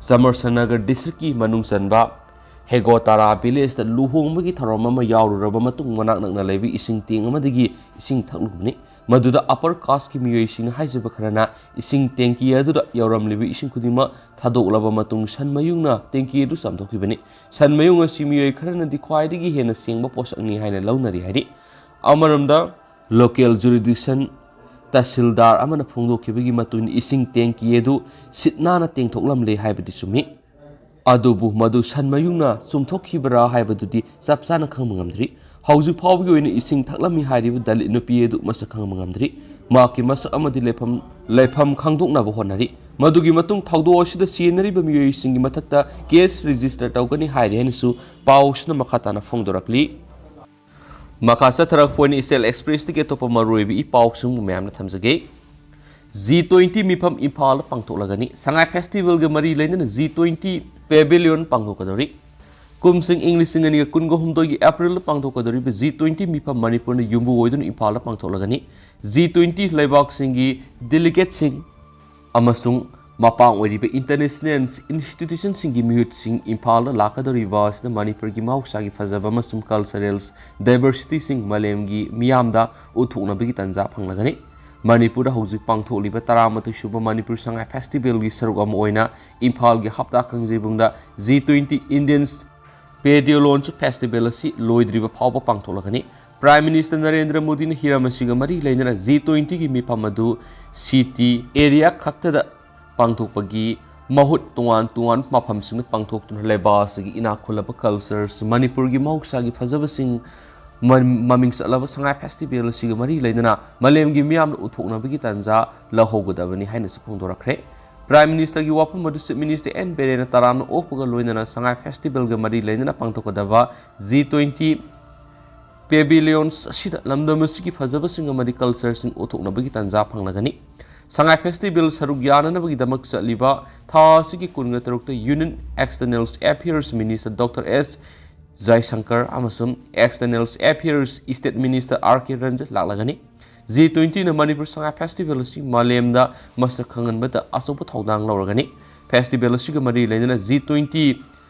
ꯆꯃꯔꯁꯅꯒꯔ districtꯀꯤ ꯃꯅꯨꯡ ꯆꯟꯕ ꯍꯦꯒꯣꯇꯥꯔꯥ villageꯇ ꯂꯨꯍꯣꯡꯕꯒꯤ ꯊꯧꯔꯝ ꯑꯃ ꯌꯥꯎꯔꯨꯔꯕ ꯃꯇꯨꯡ, ꯃꯅꯥꯛ ꯅꯛꯅ ꯂꯩꯕ ꯏꯁꯤꯡ tank ꯑꯃꯗꯒꯤ ꯏꯁꯤꯡ ꯊꯛꯂꯨꯕꯅꯤ꯫ ꯃꯗꯨꯗ upper casteꯀꯤ ꯃꯤꯑꯣꯏꯁꯤꯡꯅ ꯍꯥꯏꯖꯕ ꯈꯔꯅ ꯏꯁꯤꯡ tank ꯑꯗꯨꯗ ꯌꯥꯎꯔꯝꯂꯤꯕ ꯏꯁꯤꯡ ꯈꯨꯗꯤꯡꯃꯛ ꯊꯥꯗꯣꯛꯂꯕ ꯃꯇꯨꯡ, ꯁꯟ ꯃꯌꯨꯡꯅ tank ꯑꯗꯨ ꯆꯥꯝꯊꯣꯛꯈꯤꯕꯅꯤ꯫ ꯁꯟ ꯃꯌꯨꯡ ꯑꯁꯤ ꯃꯤꯑꯣꯏ ꯈꯔꯅꯗꯤ ꯈ꯭ꯋꯥꯏꯗꯒꯤ ꯍꯦꯟꯅ ꯁꯦꯡꯕ ꯄꯣꯠꯁꯛꯅꯤ ꯍꯥꯏꯅ ꯂꯧꯅꯔꯤ ꯍꯥꯏꯔꯤ꯫ ꯑꯃꯔꯣꯝꯗ, local jurisdiction ꯇꯍꯁꯤꯜꯗꯥꯔ ꯑꯃꯅ ꯐꯣꯡꯗꯣꯛꯈꯤꯕꯒꯤ ꯃꯇꯨꯡ ꯏꯟꯅ, ꯏꯁꯤꯡ tank ꯑꯗꯨ ꯁꯤꯠ ꯅꯥꯟꯅ ꯇꯦꯡꯊꯣꯛꯂꯝꯂꯦ ꯍꯥꯏꯕꯗꯤ ꯆꯨꯝꯃꯤ꯫ ꯑꯗꯨꯕꯨ ꯃꯗꯨ ꯁꯟ ꯃꯌꯨꯡꯅ ꯆꯨꯝꯊꯣꯛꯈꯤꯕ꯭ꯔꯥ ꯍꯥꯏꯕꯗꯨꯗꯤ ꯆꯞ ꯆꯥꯅ ꯈꯪꯕ ꯉꯝꯗ꯭ꯔꯤ꯫ ꯍꯧꯖꯤꯛ ꯐꯥꯎꯕꯒꯤ ꯑꯣꯏꯅ ꯏꯁꯤꯡ ꯊꯛꯂꯝꯃꯤ ꯍꯥꯏꯔꯤꯕ ꯗꯂꯤꯠ ꯅꯨꯄꯤ ꯑꯗꯨ ꯃꯁꯛ ꯈꯪꯕ ꯉꯝꯗ꯭ꯔꯤ꯫ ꯃꯍꯥꯛꯀꯤ ꯃꯁꯛ ꯑꯃꯗꯤ ꯂꯩꯐꯝ, ꯂꯩꯐꯝ ꯈꯪꯗꯣꯛꯅꯕ ꯍꯣꯠꯅꯔꯤ꯫ ꯃꯗꯨꯒꯤ ꯃꯇꯨꯡ ꯊꯧꯗꯣꯛ ꯑꯁꯤꯗ ꯆꯦꯟꯅꯔꯤꯕ ꯃꯤꯑꯣꯏꯁꯤꯡꯒꯤ ꯃꯊꯛꯇ case register ꯇꯧꯒꯅꯤ ꯍꯥꯏꯔꯤ ꯍꯥꯏꯅꯁꯨ ꯄꯥꯎꯁꯤꯅ ꯃꯈꯥ ꯇꯥꯅ ꯐꯣꯡꯗꯣꯔꯛꯂꯤ꯫ ꯃꯈꯥ ꯆꯠꯊꯔꯛꯄ ꯑꯣꯏꯅ ꯏꯆꯦꯜ ꯑꯦꯛꯁꯄ꯭ꯔꯦꯁꯇꯒꯤ ꯑꯇꯣꯞꯄ ꯃꯔꯨꯑꯣꯏꯕ ꯏ ꯄꯥꯎꯁꯤꯡꯕꯨ ꯃꯌꯥꯝꯅ ꯊꯝꯖꯒꯦ꯫ G twenty ꯃꯤꯐꯝ ꯏꯝꯐꯥꯜꯗ ꯄꯥꯡꯊꯣꯛꯂꯒꯅꯤ꯫ ꯁꯉꯥꯏ ꯐꯦꯁꯇꯤꯚꯦꯜꯒ ꯃꯔꯤ ꯂꯩꯅꯅ G twenty pavilion ꯄꯥꯡꯊꯣꯛꯀꯗꯧꯔꯤ꯫ ꯀꯨꯝꯁꯤꯡ ꯏꯪ ꯂꯤꯁꯤꯡ ꯑꯅꯤꯒ ꯀꯨꯟꯒ ꯍꯨꯝꯗꯣꯏꯒꯤ ꯑꯦꯄ꯭ꯔꯤꯜꯗ ꯄꯥꯡꯊꯣꯛꯀꯗꯧꯔꯤꯕ G twenty ꯃꯤꯐꯝ ꯃꯅꯤꯄꯨꯔꯅ ꯌꯨꯝꯕꯨ ꯑꯣꯏꯗꯨꯅ ꯏꯝꯐꯥꯜꯗ ꯄꯥꯡꯊꯣꯛꯂꯒꯅꯤ꯫ G twenty ꯂꯩꯕꯥꯛꯁꯤꯡꯒꯤ delegateꯁꯤꯡ ꯑꯃꯁꯨꯡ ꯃꯄꯥꯡ ꯑꯣꯏꯔꯤꯕ ꯏꯟꯇꯔꯅꯦꯁꯅꯦꯜ ꯏꯟꯁꯇꯤꯇ꯭ꯌꯨꯁꯟꯁꯤꯡꯒꯤ ꯃꯤꯍꯨꯠꯁꯤꯡ ꯏꯝꯐꯥꯜꯗ ꯂꯥꯛꯀꯗꯧꯔꯤꯕ ꯑꯁꯤꯗ ꯃꯅꯤꯄꯨꯔꯒꯤ ꯃꯍꯧꯁꯥꯒꯤ ꯐꯖꯕ ꯑꯃꯁꯨꯡ ꯀꯜꯆꯔꯦꯜ ꯗꯥꯏꯕꯔꯁꯤꯇꯤꯁꯤꯡ ꯃꯥꯂꯦꯝꯒꯤ ꯃꯤꯌꯥꯝꯗ ꯎꯠꯊꯣꯛꯅꯕꯒꯤ ꯇꯥꯟꯖꯥ ꯐꯪꯂꯒꯅꯤ꯫ ꯃꯅꯤꯄꯨꯔꯗ ꯍꯧꯖꯤꯛ ꯄꯥꯡꯊꯣꯛꯂꯤꯕ ꯇꯔꯥꯃꯥꯊꯣꯏ ꯁꯨꯕ ꯃꯅꯤꯄꯨꯔ ꯁꯉꯥꯏ ꯐꯦꯁꯇꯤꯚꯦꯜꯒꯤ ꯁꯔꯨꯛ ꯑꯃ ꯑꯣꯏꯅ ꯏꯝꯐꯥꯜꯒꯤ ꯍꯞꯇꯥ ꯀꯥꯡꯖꯩꯕꯨꯡꯗ G twenty Indian Pavilions Festival ꯑꯁꯤ ꯂꯣꯏꯗ꯭ꯔꯤꯕ ꯐꯥꯎꯕ ꯄꯥꯡꯊꯣꯛꯂꯒꯅꯤ꯫ ꯄ꯭ꯔꯥꯏꯝ ꯃꯤꯅꯤꯁꯇꯔ ꯅꯔꯦꯟꯗ꯭ꯔ ꯃꯣꯗꯤꯅ ꯍꯤꯔꯝ ꯑꯁꯤꯒ ꯃꯔꯤ ꯂꯩꯅꯅ G twenty ꯒꯤ ꯃꯤꯐꯝ ꯑꯗꯨ ꯁꯤꯇꯤ ꯑꯦꯔꯤꯌꯥ ꯈꯛꯇꯗ ꯄꯥꯡꯊꯣꯛꯄꯒꯤ ꯃꯍꯨꯠ ꯇꯣꯉꯥꯟ ꯇꯣꯉꯥꯟꯕ ꯃꯐꯝꯁꯤꯡꯗ ꯄꯥꯡꯊꯣꯛꯇꯨꯅ ꯂꯩꯕꯥꯛ ꯑꯁꯤꯒꯤ ꯏꯅꯥꯛ ꯈꯨꯜꯂꯕ ꯀꯜꯆꯔꯁ, ꯃꯅꯤꯄꯨꯔꯒꯤ ꯃꯍꯧꯁꯥꯒꯤ ꯐꯖꯕꯁꯤꯡ, ꯃ-, ꯃꯃꯤꯡ ꯆꯠꯂꯕ ꯁꯉꯥꯏ ꯐꯦꯁꯇꯤꯚꯦꯜ ꯑꯁꯤꯒ ꯃꯔꯤ ꯂꯩꯅꯅ ꯃꯥꯂꯦꯝꯒꯤ ꯃꯤꯌꯥꯝꯅ ꯎꯠꯊꯣꯛꯅꯕꯒꯤ ꯇꯥꯟꯖꯥ ꯂꯧꯍꯧꯒꯗꯕꯅꯤ ꯍꯥꯏꯅꯁꯨ ꯐꯣꯡꯗꯣꯔꯛꯈ꯭ꯔꯦ꯫ ꯄ꯭ꯔꯥꯏꯝ ꯃꯤꯅꯤꯁꯇꯔꯒꯤ ꯋꯥꯐꯝ ꯑꯗꯨ ꯆꯤꯐ ꯃꯤꯅꯤꯁꯇꯔ ꯑꯦꯟ ꯕꯤꯔꯦꯟꯅ ꯇꯔꯥꯝꯅ ꯑꯣꯛꯄꯒ ꯂꯣꯏꯅꯅ ꯁꯉꯥꯏ ꯐꯦꯁꯇꯤꯚꯦꯜꯒ ꯃꯔꯤ ꯂꯩꯅꯅ ꯄꯥꯡꯊꯣꯛꯀꯗꯕ G twenty Pavilions ꯑꯁꯤꯗ ꯂꯝꯗꯝ ꯑꯁꯤꯒꯤ ꯐꯖꯕꯁꯤꯡ ꯑꯃꯗꯤ ꯀꯜꯆꯔꯁꯤꯡ ꯎꯠꯊꯣꯛꯅꯕꯒꯤ ꯇꯥꯟꯖꯥ ꯐꯪꯂꯒꯅꯤ꯫ ꯁꯉꯥꯏ ꯐꯦꯁꯇꯤꯚꯦꯜ ꯁꯔꯨꯛ ꯌꯥꯅꯅꯕꯒꯤꯗꯃꯛ ꯆꯠꯂꯤꯕ ꯊꯥ ꯑꯁꯤꯒꯤ ꯀꯨꯟꯒ ꯇꯔꯨꯛꯇ Union External Affairs Minister Doctor S ꯖꯥꯏꯁꯪꯀꯔ ꯑꯃꯁꯨꯡ External Affairs State Minister R K Ranjit ꯂꯥꯛꯂꯒꯅꯤ꯫ G twenty ꯅ ꯃꯅꯤꯄꯨꯔ ꯁꯉꯥꯏ ꯐꯦꯁꯇꯤꯚꯦꯜ ꯑꯁꯤ ꯃꯥꯂꯦꯝꯗ ꯃꯁꯛ ꯈꯪꯍꯟꯕꯗ ꯑꯆꯧꯕ ꯊꯧꯗꯥꯡ ꯂꯧꯔꯒꯅꯤ꯫ ꯐꯦꯁꯇꯤꯚꯦꯜ ꯑꯁꯤꯒ ꯃꯔꯤ ꯂꯩꯅꯅ G twenty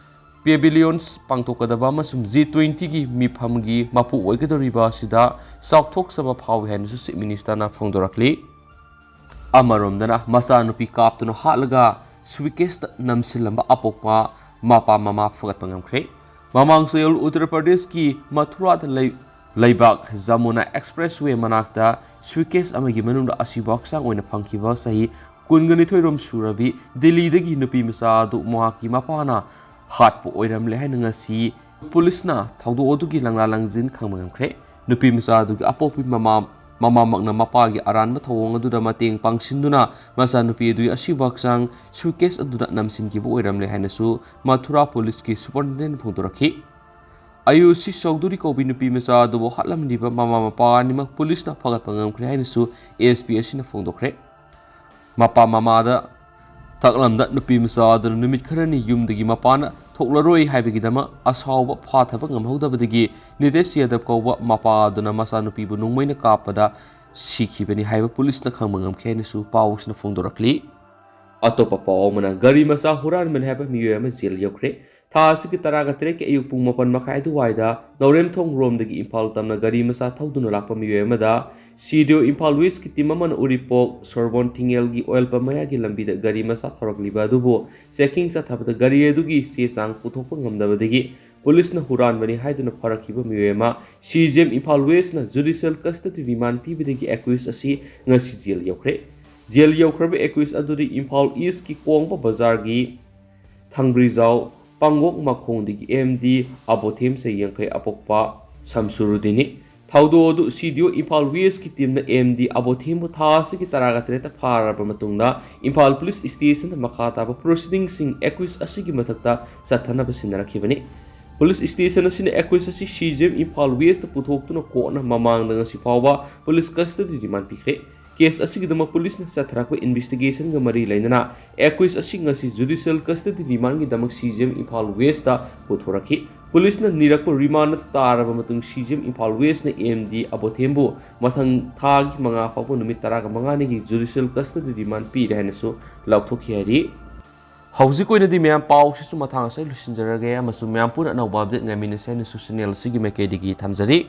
Pavilions ꯄꯥꯡꯊꯣꯛꯀꯗꯕ ꯑꯃꯁꯨꯡ G twenty ꯒꯤ ꯃꯤꯐꯝꯒꯤ ꯃꯄꯨ ꯑꯣꯏꯒꯗꯧꯔꯤꯕ ꯑꯁꯤꯗ ꯆꯥꯎꯊꯣꯛꯆꯕ ꯐꯥꯎꯏ ꯍꯥꯏꯅꯁꯨ ꯆꯤꯐ ꯃꯤꯅꯤꯁꯇꯔꯅ ꯐꯣꯡꯗꯣꯔꯛꯂꯤ꯫ ꯑꯃꯔꯣꯝꯗꯅ ꯃꯆꯥꯅꯨꯄꯤ ꯀꯥꯞꯇꯨꯅ ꯍꯥꯠꯂꯒ ꯁꯨꯏꯀꯦꯁꯇ ꯅꯝꯁꯤꯜꯂꯝꯕ ꯑꯄꯣꯛꯄ ꯃꯄꯥ ꯃꯃꯥ ꯐꯒꯠꯄ ꯉꯝꯈ꯭ꯔꯦ꯫ ꯃꯃꯥꯡ ꯆꯌꯣꯜ ꯎꯠꯇꯔ ꯄ꯭ꯔꯗꯦꯁꯀꯤ ꯃꯊꯨꯔꯥꯗ ꯂꯩ-, ꯂꯩꯕꯥꯛ ꯖꯃꯨꯅꯥ ꯑꯦꯛꯁꯄ꯭ꯔꯦꯁꯋꯦ ꯃꯅꯥꯛꯇ ꯁꯨꯏꯀꯦꯁ ꯑꯃꯒꯤ ꯃꯅꯨꯡꯗ ꯑꯁꯤꯕ ꯍꯛꯆꯥꯡ ꯑꯣꯏꯅ ꯐꯪꯈꯤꯕ ꯆꯍꯤ ꯀꯨꯟꯒ ꯅꯤꯊꯣꯏ ꯔꯣꯝ ꯁꯨꯔꯕꯤ ꯗꯤꯜꯂꯤꯗꯒꯤ ꯅꯨꯄꯤ ꯃꯆꯥ ꯑꯗꯨ ꯃꯍꯥꯛꯀꯤ ꯃꯄꯥꯅ ꯍꯥꯠꯄ ꯑꯣꯏꯔꯝꯂꯦ ꯍꯥꯏꯅ ꯉꯁꯤ ꯄꯨꯂꯤꯁꯅ ꯊꯧꯗꯣꯛ ꯑꯗꯨꯒꯤ ꯂꯪꯂꯥ ꯂꯪꯖꯤꯟ ꯈꯪꯕ ꯉꯝꯈ꯭ꯔꯦ꯫ ꯅꯨꯄꯤ ꯃꯆꯥ ꯑꯗꯨꯒꯤ ꯑꯄꯣꯛꯄꯤ ꯃꯃꯥ, ꯃꯃꯥꯃꯛꯅ ꯃꯄꯥꯒꯤ ꯑꯔꯥꯟꯕ ꯊꯧꯑꯣꯡ ꯑꯗꯨꯗ ꯃꯇꯦꯡ ꯄꯥꯡꯁꯤꯟꯗꯨꯅ ꯃꯆꯥꯅꯨꯄꯤ ꯑꯗꯨꯒꯤ ꯑꯁꯤꯕ ꯍꯛꯆꯥꯡ ꯁꯨꯏꯀꯦꯁ ꯑꯗꯨꯗ ꯅꯝꯁꯤꯟꯈꯤꯕ ꯑꯣꯏꯔꯝꯂꯦ ꯍꯥꯏꯅꯁꯨ ꯃꯊꯨꯔꯥ ꯄꯨꯂꯤꯁꯀꯤ ꯁꯨꯄꯔꯤꯟꯇꯦꯟꯗꯦꯟꯠꯅ ꯐꯣꯡꯗꯣꯔꯛꯈꯤ꯫ ꯑꯌꯨꯁꯤ ꯆꯧꯙꯨꯔꯤ ꯀꯧꯕꯤ ꯅꯨꯄꯤ ꯃꯆꯥ ꯑꯗꯨꯕꯨ ꯍꯥꯠꯂꯝꯂꯤꯕ ꯃꯃꯥ ꯃꯄꯥ ꯑꯅꯤꯃꯛ ꯄꯨꯂꯤꯁꯅ ꯐꯒꯠꯄ ꯉꯝꯈ꯭ꯔꯦ ꯍꯥꯏꯅꯁꯨ ꯑꯦꯁ ꯄꯤ ꯑꯁꯤꯅ ꯐꯣꯡꯗꯣꯛꯈ꯭ꯔꯦ꯫ ꯃꯄꯥ ꯃꯃꯥꯗ ꯇꯥꯛꯂꯝꯗ ꯅꯨꯄꯤ ꯃꯆꯥ ꯑꯗꯨꯅ ꯅꯨꯃꯤꯠ ꯈꯔꯅꯤ ꯌꯨꯝꯗꯒꯤ ꯃꯄꯥꯟ ꯊꯣꯛꯂꯔꯣꯏ ꯍꯥꯏꯕꯒꯤꯗꯃꯛ ꯑꯁꯥꯎꯕ ꯐꯥꯊꯕ ꯉꯝꯍꯧꯗꯕꯗꯒꯤ ꯅꯤꯇꯦꯁ ꯌꯥꯗꯕ ꯀꯧꯕ ꯃꯄꯥ ꯑꯗꯨꯅ ꯃꯆꯥꯅꯨꯄꯤꯕꯨ ꯅꯣꯡꯃꯩꯅ ꯀꯥꯞꯄꯗ ꯁꯤꯈꯤꯕꯅꯤ ꯍꯥꯏꯕ ꯄꯨꯂꯤꯁꯅ ꯈꯪꯕ ꯉꯝꯈꯤ ꯍꯥꯏꯅꯁꯨ ꯄꯥꯎꯁꯤꯅ ꯐꯣꯡꯗꯣꯔꯛꯂꯤ꯫ ꯑꯇꯣꯞꯄ ꯄꯥꯎ ꯑꯃꯅ, ꯒꯥꯔꯤ ꯃꯆꯥ ꯍꯨꯔꯥꯟꯕꯅꯤ ꯍꯥꯏꯕ ꯃꯤꯑꯣꯏ ꯑꯃ ꯖꯦꯜ ꯌꯧꯈ꯭ꯔꯦ꯫ ꯊꯥ ꯑꯁꯤꯒꯤ ꯇꯔꯥꯒ ꯇꯔꯦꯠꯀꯤ ꯑꯌꯨꯛ ꯄꯨꯡ ꯃꯥꯄꯟ ꯃꯈꯥꯏ ꯑꯗꯨꯋꯥꯏꯗ ꯅꯧꯔꯦꯝꯊꯣꯡ ꯔꯣꯝꯗꯒꯤ ꯏꯝꯐꯥꯜ ꯇꯝꯅ ꯒꯥꯔꯤ ꯃꯆꯥ ꯊꯧꯗꯨꯅ ꯂꯥꯛꯄ ꯃꯤꯑꯣꯏ ꯑꯃꯗ ꯁꯤꯗꯤꯑꯣ ꯏꯝꯐꯥꯜ ꯋꯦꯁꯀꯤ ꯇꯤꯝ ꯑꯃꯅ ꯎꯔꯤꯄꯣꯛ ꯁꯣꯔꯕꯣꯟ ꯊꯤꯡꯉꯦꯜꯒꯤ ꯑꯣꯏꯜ ꯄꯝ ꯃꯌꯥꯒꯤ ꯂꯝꯕꯤꯗ ꯒꯥꯔꯤ ꯃꯆꯥ ꯊꯧꯔꯛꯂꯤꯕ ꯑꯗꯨꯕꯨ ꯆꯦꯀꯤꯡ ꯆꯠꯊꯕꯗ ꯒꯥꯔꯤ ꯑꯗꯨꯒꯤ ꯆꯦ ꯆꯥꯡ ꯄꯨꯊꯣꯛꯄ ꯉꯝꯗꯕꯗꯒꯤ ꯄꯨꯂꯤꯁꯅ ꯍꯨꯔꯥꯟꯕꯅꯤ ꯍꯥꯏꯗꯨꯅ ꯐꯥꯔꯛꯈꯤꯕ ꯃꯤꯑꯣꯏ ꯑꯃ ꯁꯤꯖꯤꯑꯦꯝ ꯏꯝꯐꯥꯜ ꯋꯦꯁꯅ ꯖꯨꯗꯤꯁꯤꯌꯦꯜ ꯀꯁꯇꯗꯤ ꯔꯤꯃꯥꯟ ꯄꯤꯕꯗꯒꯤ ꯑꯦꯀ꯭ꯌꯨꯁ ꯑꯁꯤ ꯉꯁꯤ ꯖꯦꯜ ꯌꯧꯈ꯭ꯔꯦ꯫ ꯖꯦꯜ ꯌꯧꯈ꯭ꯔꯕ ꯑꯦꯀ꯭ꯌꯨꯁ ꯑꯗꯨꯗꯤ ꯏꯝꯐꯥꯜ ꯏꯁꯀꯤ ꯀꯣꯡꯕ ꯕꯖꯥꯔꯒꯤ ꯊꯥꯡꯕ꯭ꯔꯤꯖꯥꯎ ꯄꯥꯡꯒꯣꯛ ꯃꯈꯣꯡꯗꯒꯤ ꯑꯦꯝ ꯗꯤ ꯑꯕꯣꯊꯦꯝ ꯆꯍꯤ ꯌꯥꯡꯈꯩ ꯑꯄꯣꯛꯄ ꯁꯝꯁꯨꯔꯨꯗꯤꯟꯅꯤ꯫ ꯊꯧꯗꯣꯛ ꯑꯗꯨ ꯁꯤꯗꯤꯑꯣ ꯏꯝꯐꯥꯜ ꯋꯦꯁꯀꯤ ꯇꯤꯝꯅ ꯑꯦꯝ ꯗꯤ ꯑꯕꯣꯊꯦꯝꯕꯨ ꯊꯥ ꯑꯁꯤꯒꯤ ꯇꯔꯥꯒ ꯇꯔꯦꯠꯇ ꯐꯥꯔꯕ ꯃꯇꯨꯡꯗ ꯏꯝꯐꯥꯜ ꯄꯨꯂꯤꯁ ꯁ꯭ꯇꯦꯁꯟꯗ ꯃꯈꯥ ꯇꯥꯕ ꯄ꯭ꯔꯣꯁꯤꯗꯤꯡꯁꯤꯡ ꯑꯦꯀ꯭ꯌꯨꯁ ꯑꯁꯤꯒꯤ ꯃꯊꯛꯇ ꯆꯠꯊꯅꯕ ꯁꯤꯟꯅꯔꯛꯈꯤꯕꯅꯤ꯫ ꯄꯨꯂꯤꯁ ꯁ꯭ꯇꯦꯁꯟ ꯑꯁꯤꯅ ꯑꯦꯀ꯭ꯌꯨꯁ ꯑꯁꯤ ꯁꯤꯖꯤꯑꯦꯝ ꯏꯝꯐꯥꯜ ꯋꯦꯁꯇ ꯄꯨꯊꯣꯛꯇꯨꯅ ꯀꯣꯔꯠꯅ ꯃꯃꯥꯡꯗ ꯉꯁꯤ ꯐꯥꯎꯕ ꯄꯨꯂꯤꯁ ꯀꯁꯇꯗꯤ ꯔꯤꯃꯥꯟ ꯄꯤꯈ꯭ꯔꯦ꯫ ꯀꯦꯁ ꯑꯁꯤꯒꯤꯗꯃꯛ ꯄꯨꯂꯤꯁꯅ ꯆꯠꯊꯔꯛꯄ ꯏꯟꯚꯦꯁꯇꯤꯒꯦꯁꯟꯒ ꯃꯔꯤ ꯂꯩꯅꯅ ꯑꯦꯀ꯭ꯌꯨꯁ ꯑꯁꯤ ꯉꯁꯤ ꯖꯨꯗꯤꯁꯤꯌꯦꯜ ꯀꯁꯇꯗꯤ ꯔꯤꯃꯥꯟꯒꯤꯗꯃꯛ ꯁꯤꯖꯤꯑꯦꯝ ꯏꯝꯐꯥꯜ ꯋꯦꯁꯇ ꯄꯨꯊꯣꯔꯛꯈꯤ꯫ ꯄꯨꯂꯤꯁꯅ ꯅꯤꯔꯛꯄ ꯔꯤꯃꯥꯟ ꯑꯗꯨ ꯇꯥꯔꯕ ꯃꯇꯨꯡ ꯁꯤꯖꯤꯑꯦꯝ ꯏꯝꯐꯥꯜ ꯋꯦꯁꯅ ꯑꯦꯝ ꯗꯤ ꯑꯕꯣꯊꯦꯝꯕꯨ ꯃꯊꯪ ꯊꯥꯒꯤ ꯃꯉꯥ ꯐꯥꯎꯕ ꯅꯨꯃꯤꯠ ꯇꯔꯥꯒ ꯃꯉꯥꯅꯤꯒꯤ ꯖꯨꯗꯤꯁꯤꯌꯦꯜ ꯀꯁꯇꯗꯤ ꯔꯤꯃꯥꯟ ꯄꯤꯔꯦ ꯍꯥꯏꯅꯁꯨ ꯂꯥꯎꯊꯣꯛꯈꯤ ꯍꯥꯏꯔꯤ꯫ ꯍꯧꯖꯤꯛ ꯑꯣꯏꯅꯗꯤ ꯃꯌꯥꯝ ꯄꯥꯎꯁꯤꯁꯨ ꯃꯊꯪ ꯑꯁꯤꯗ ꯂꯣꯏꯁꯤꯟꯖꯔꯒꯦ ꯑꯃꯁꯨꯡ ꯃꯌꯥꯝ ꯄꯨꯟꯅ ꯑꯅꯧꯕ ꯑꯞꯗꯦꯠ ꯉꯥꯏꯃꯤꯟꯅꯁꯦ ꯍꯥꯏꯅꯁꯨ ꯆꯦꯅꯦꯜ ꯑꯁꯤꯒꯤ ꯃꯥꯏꯀꯩꯗꯒꯤ ꯊꯝꯖꯔꯤ꯫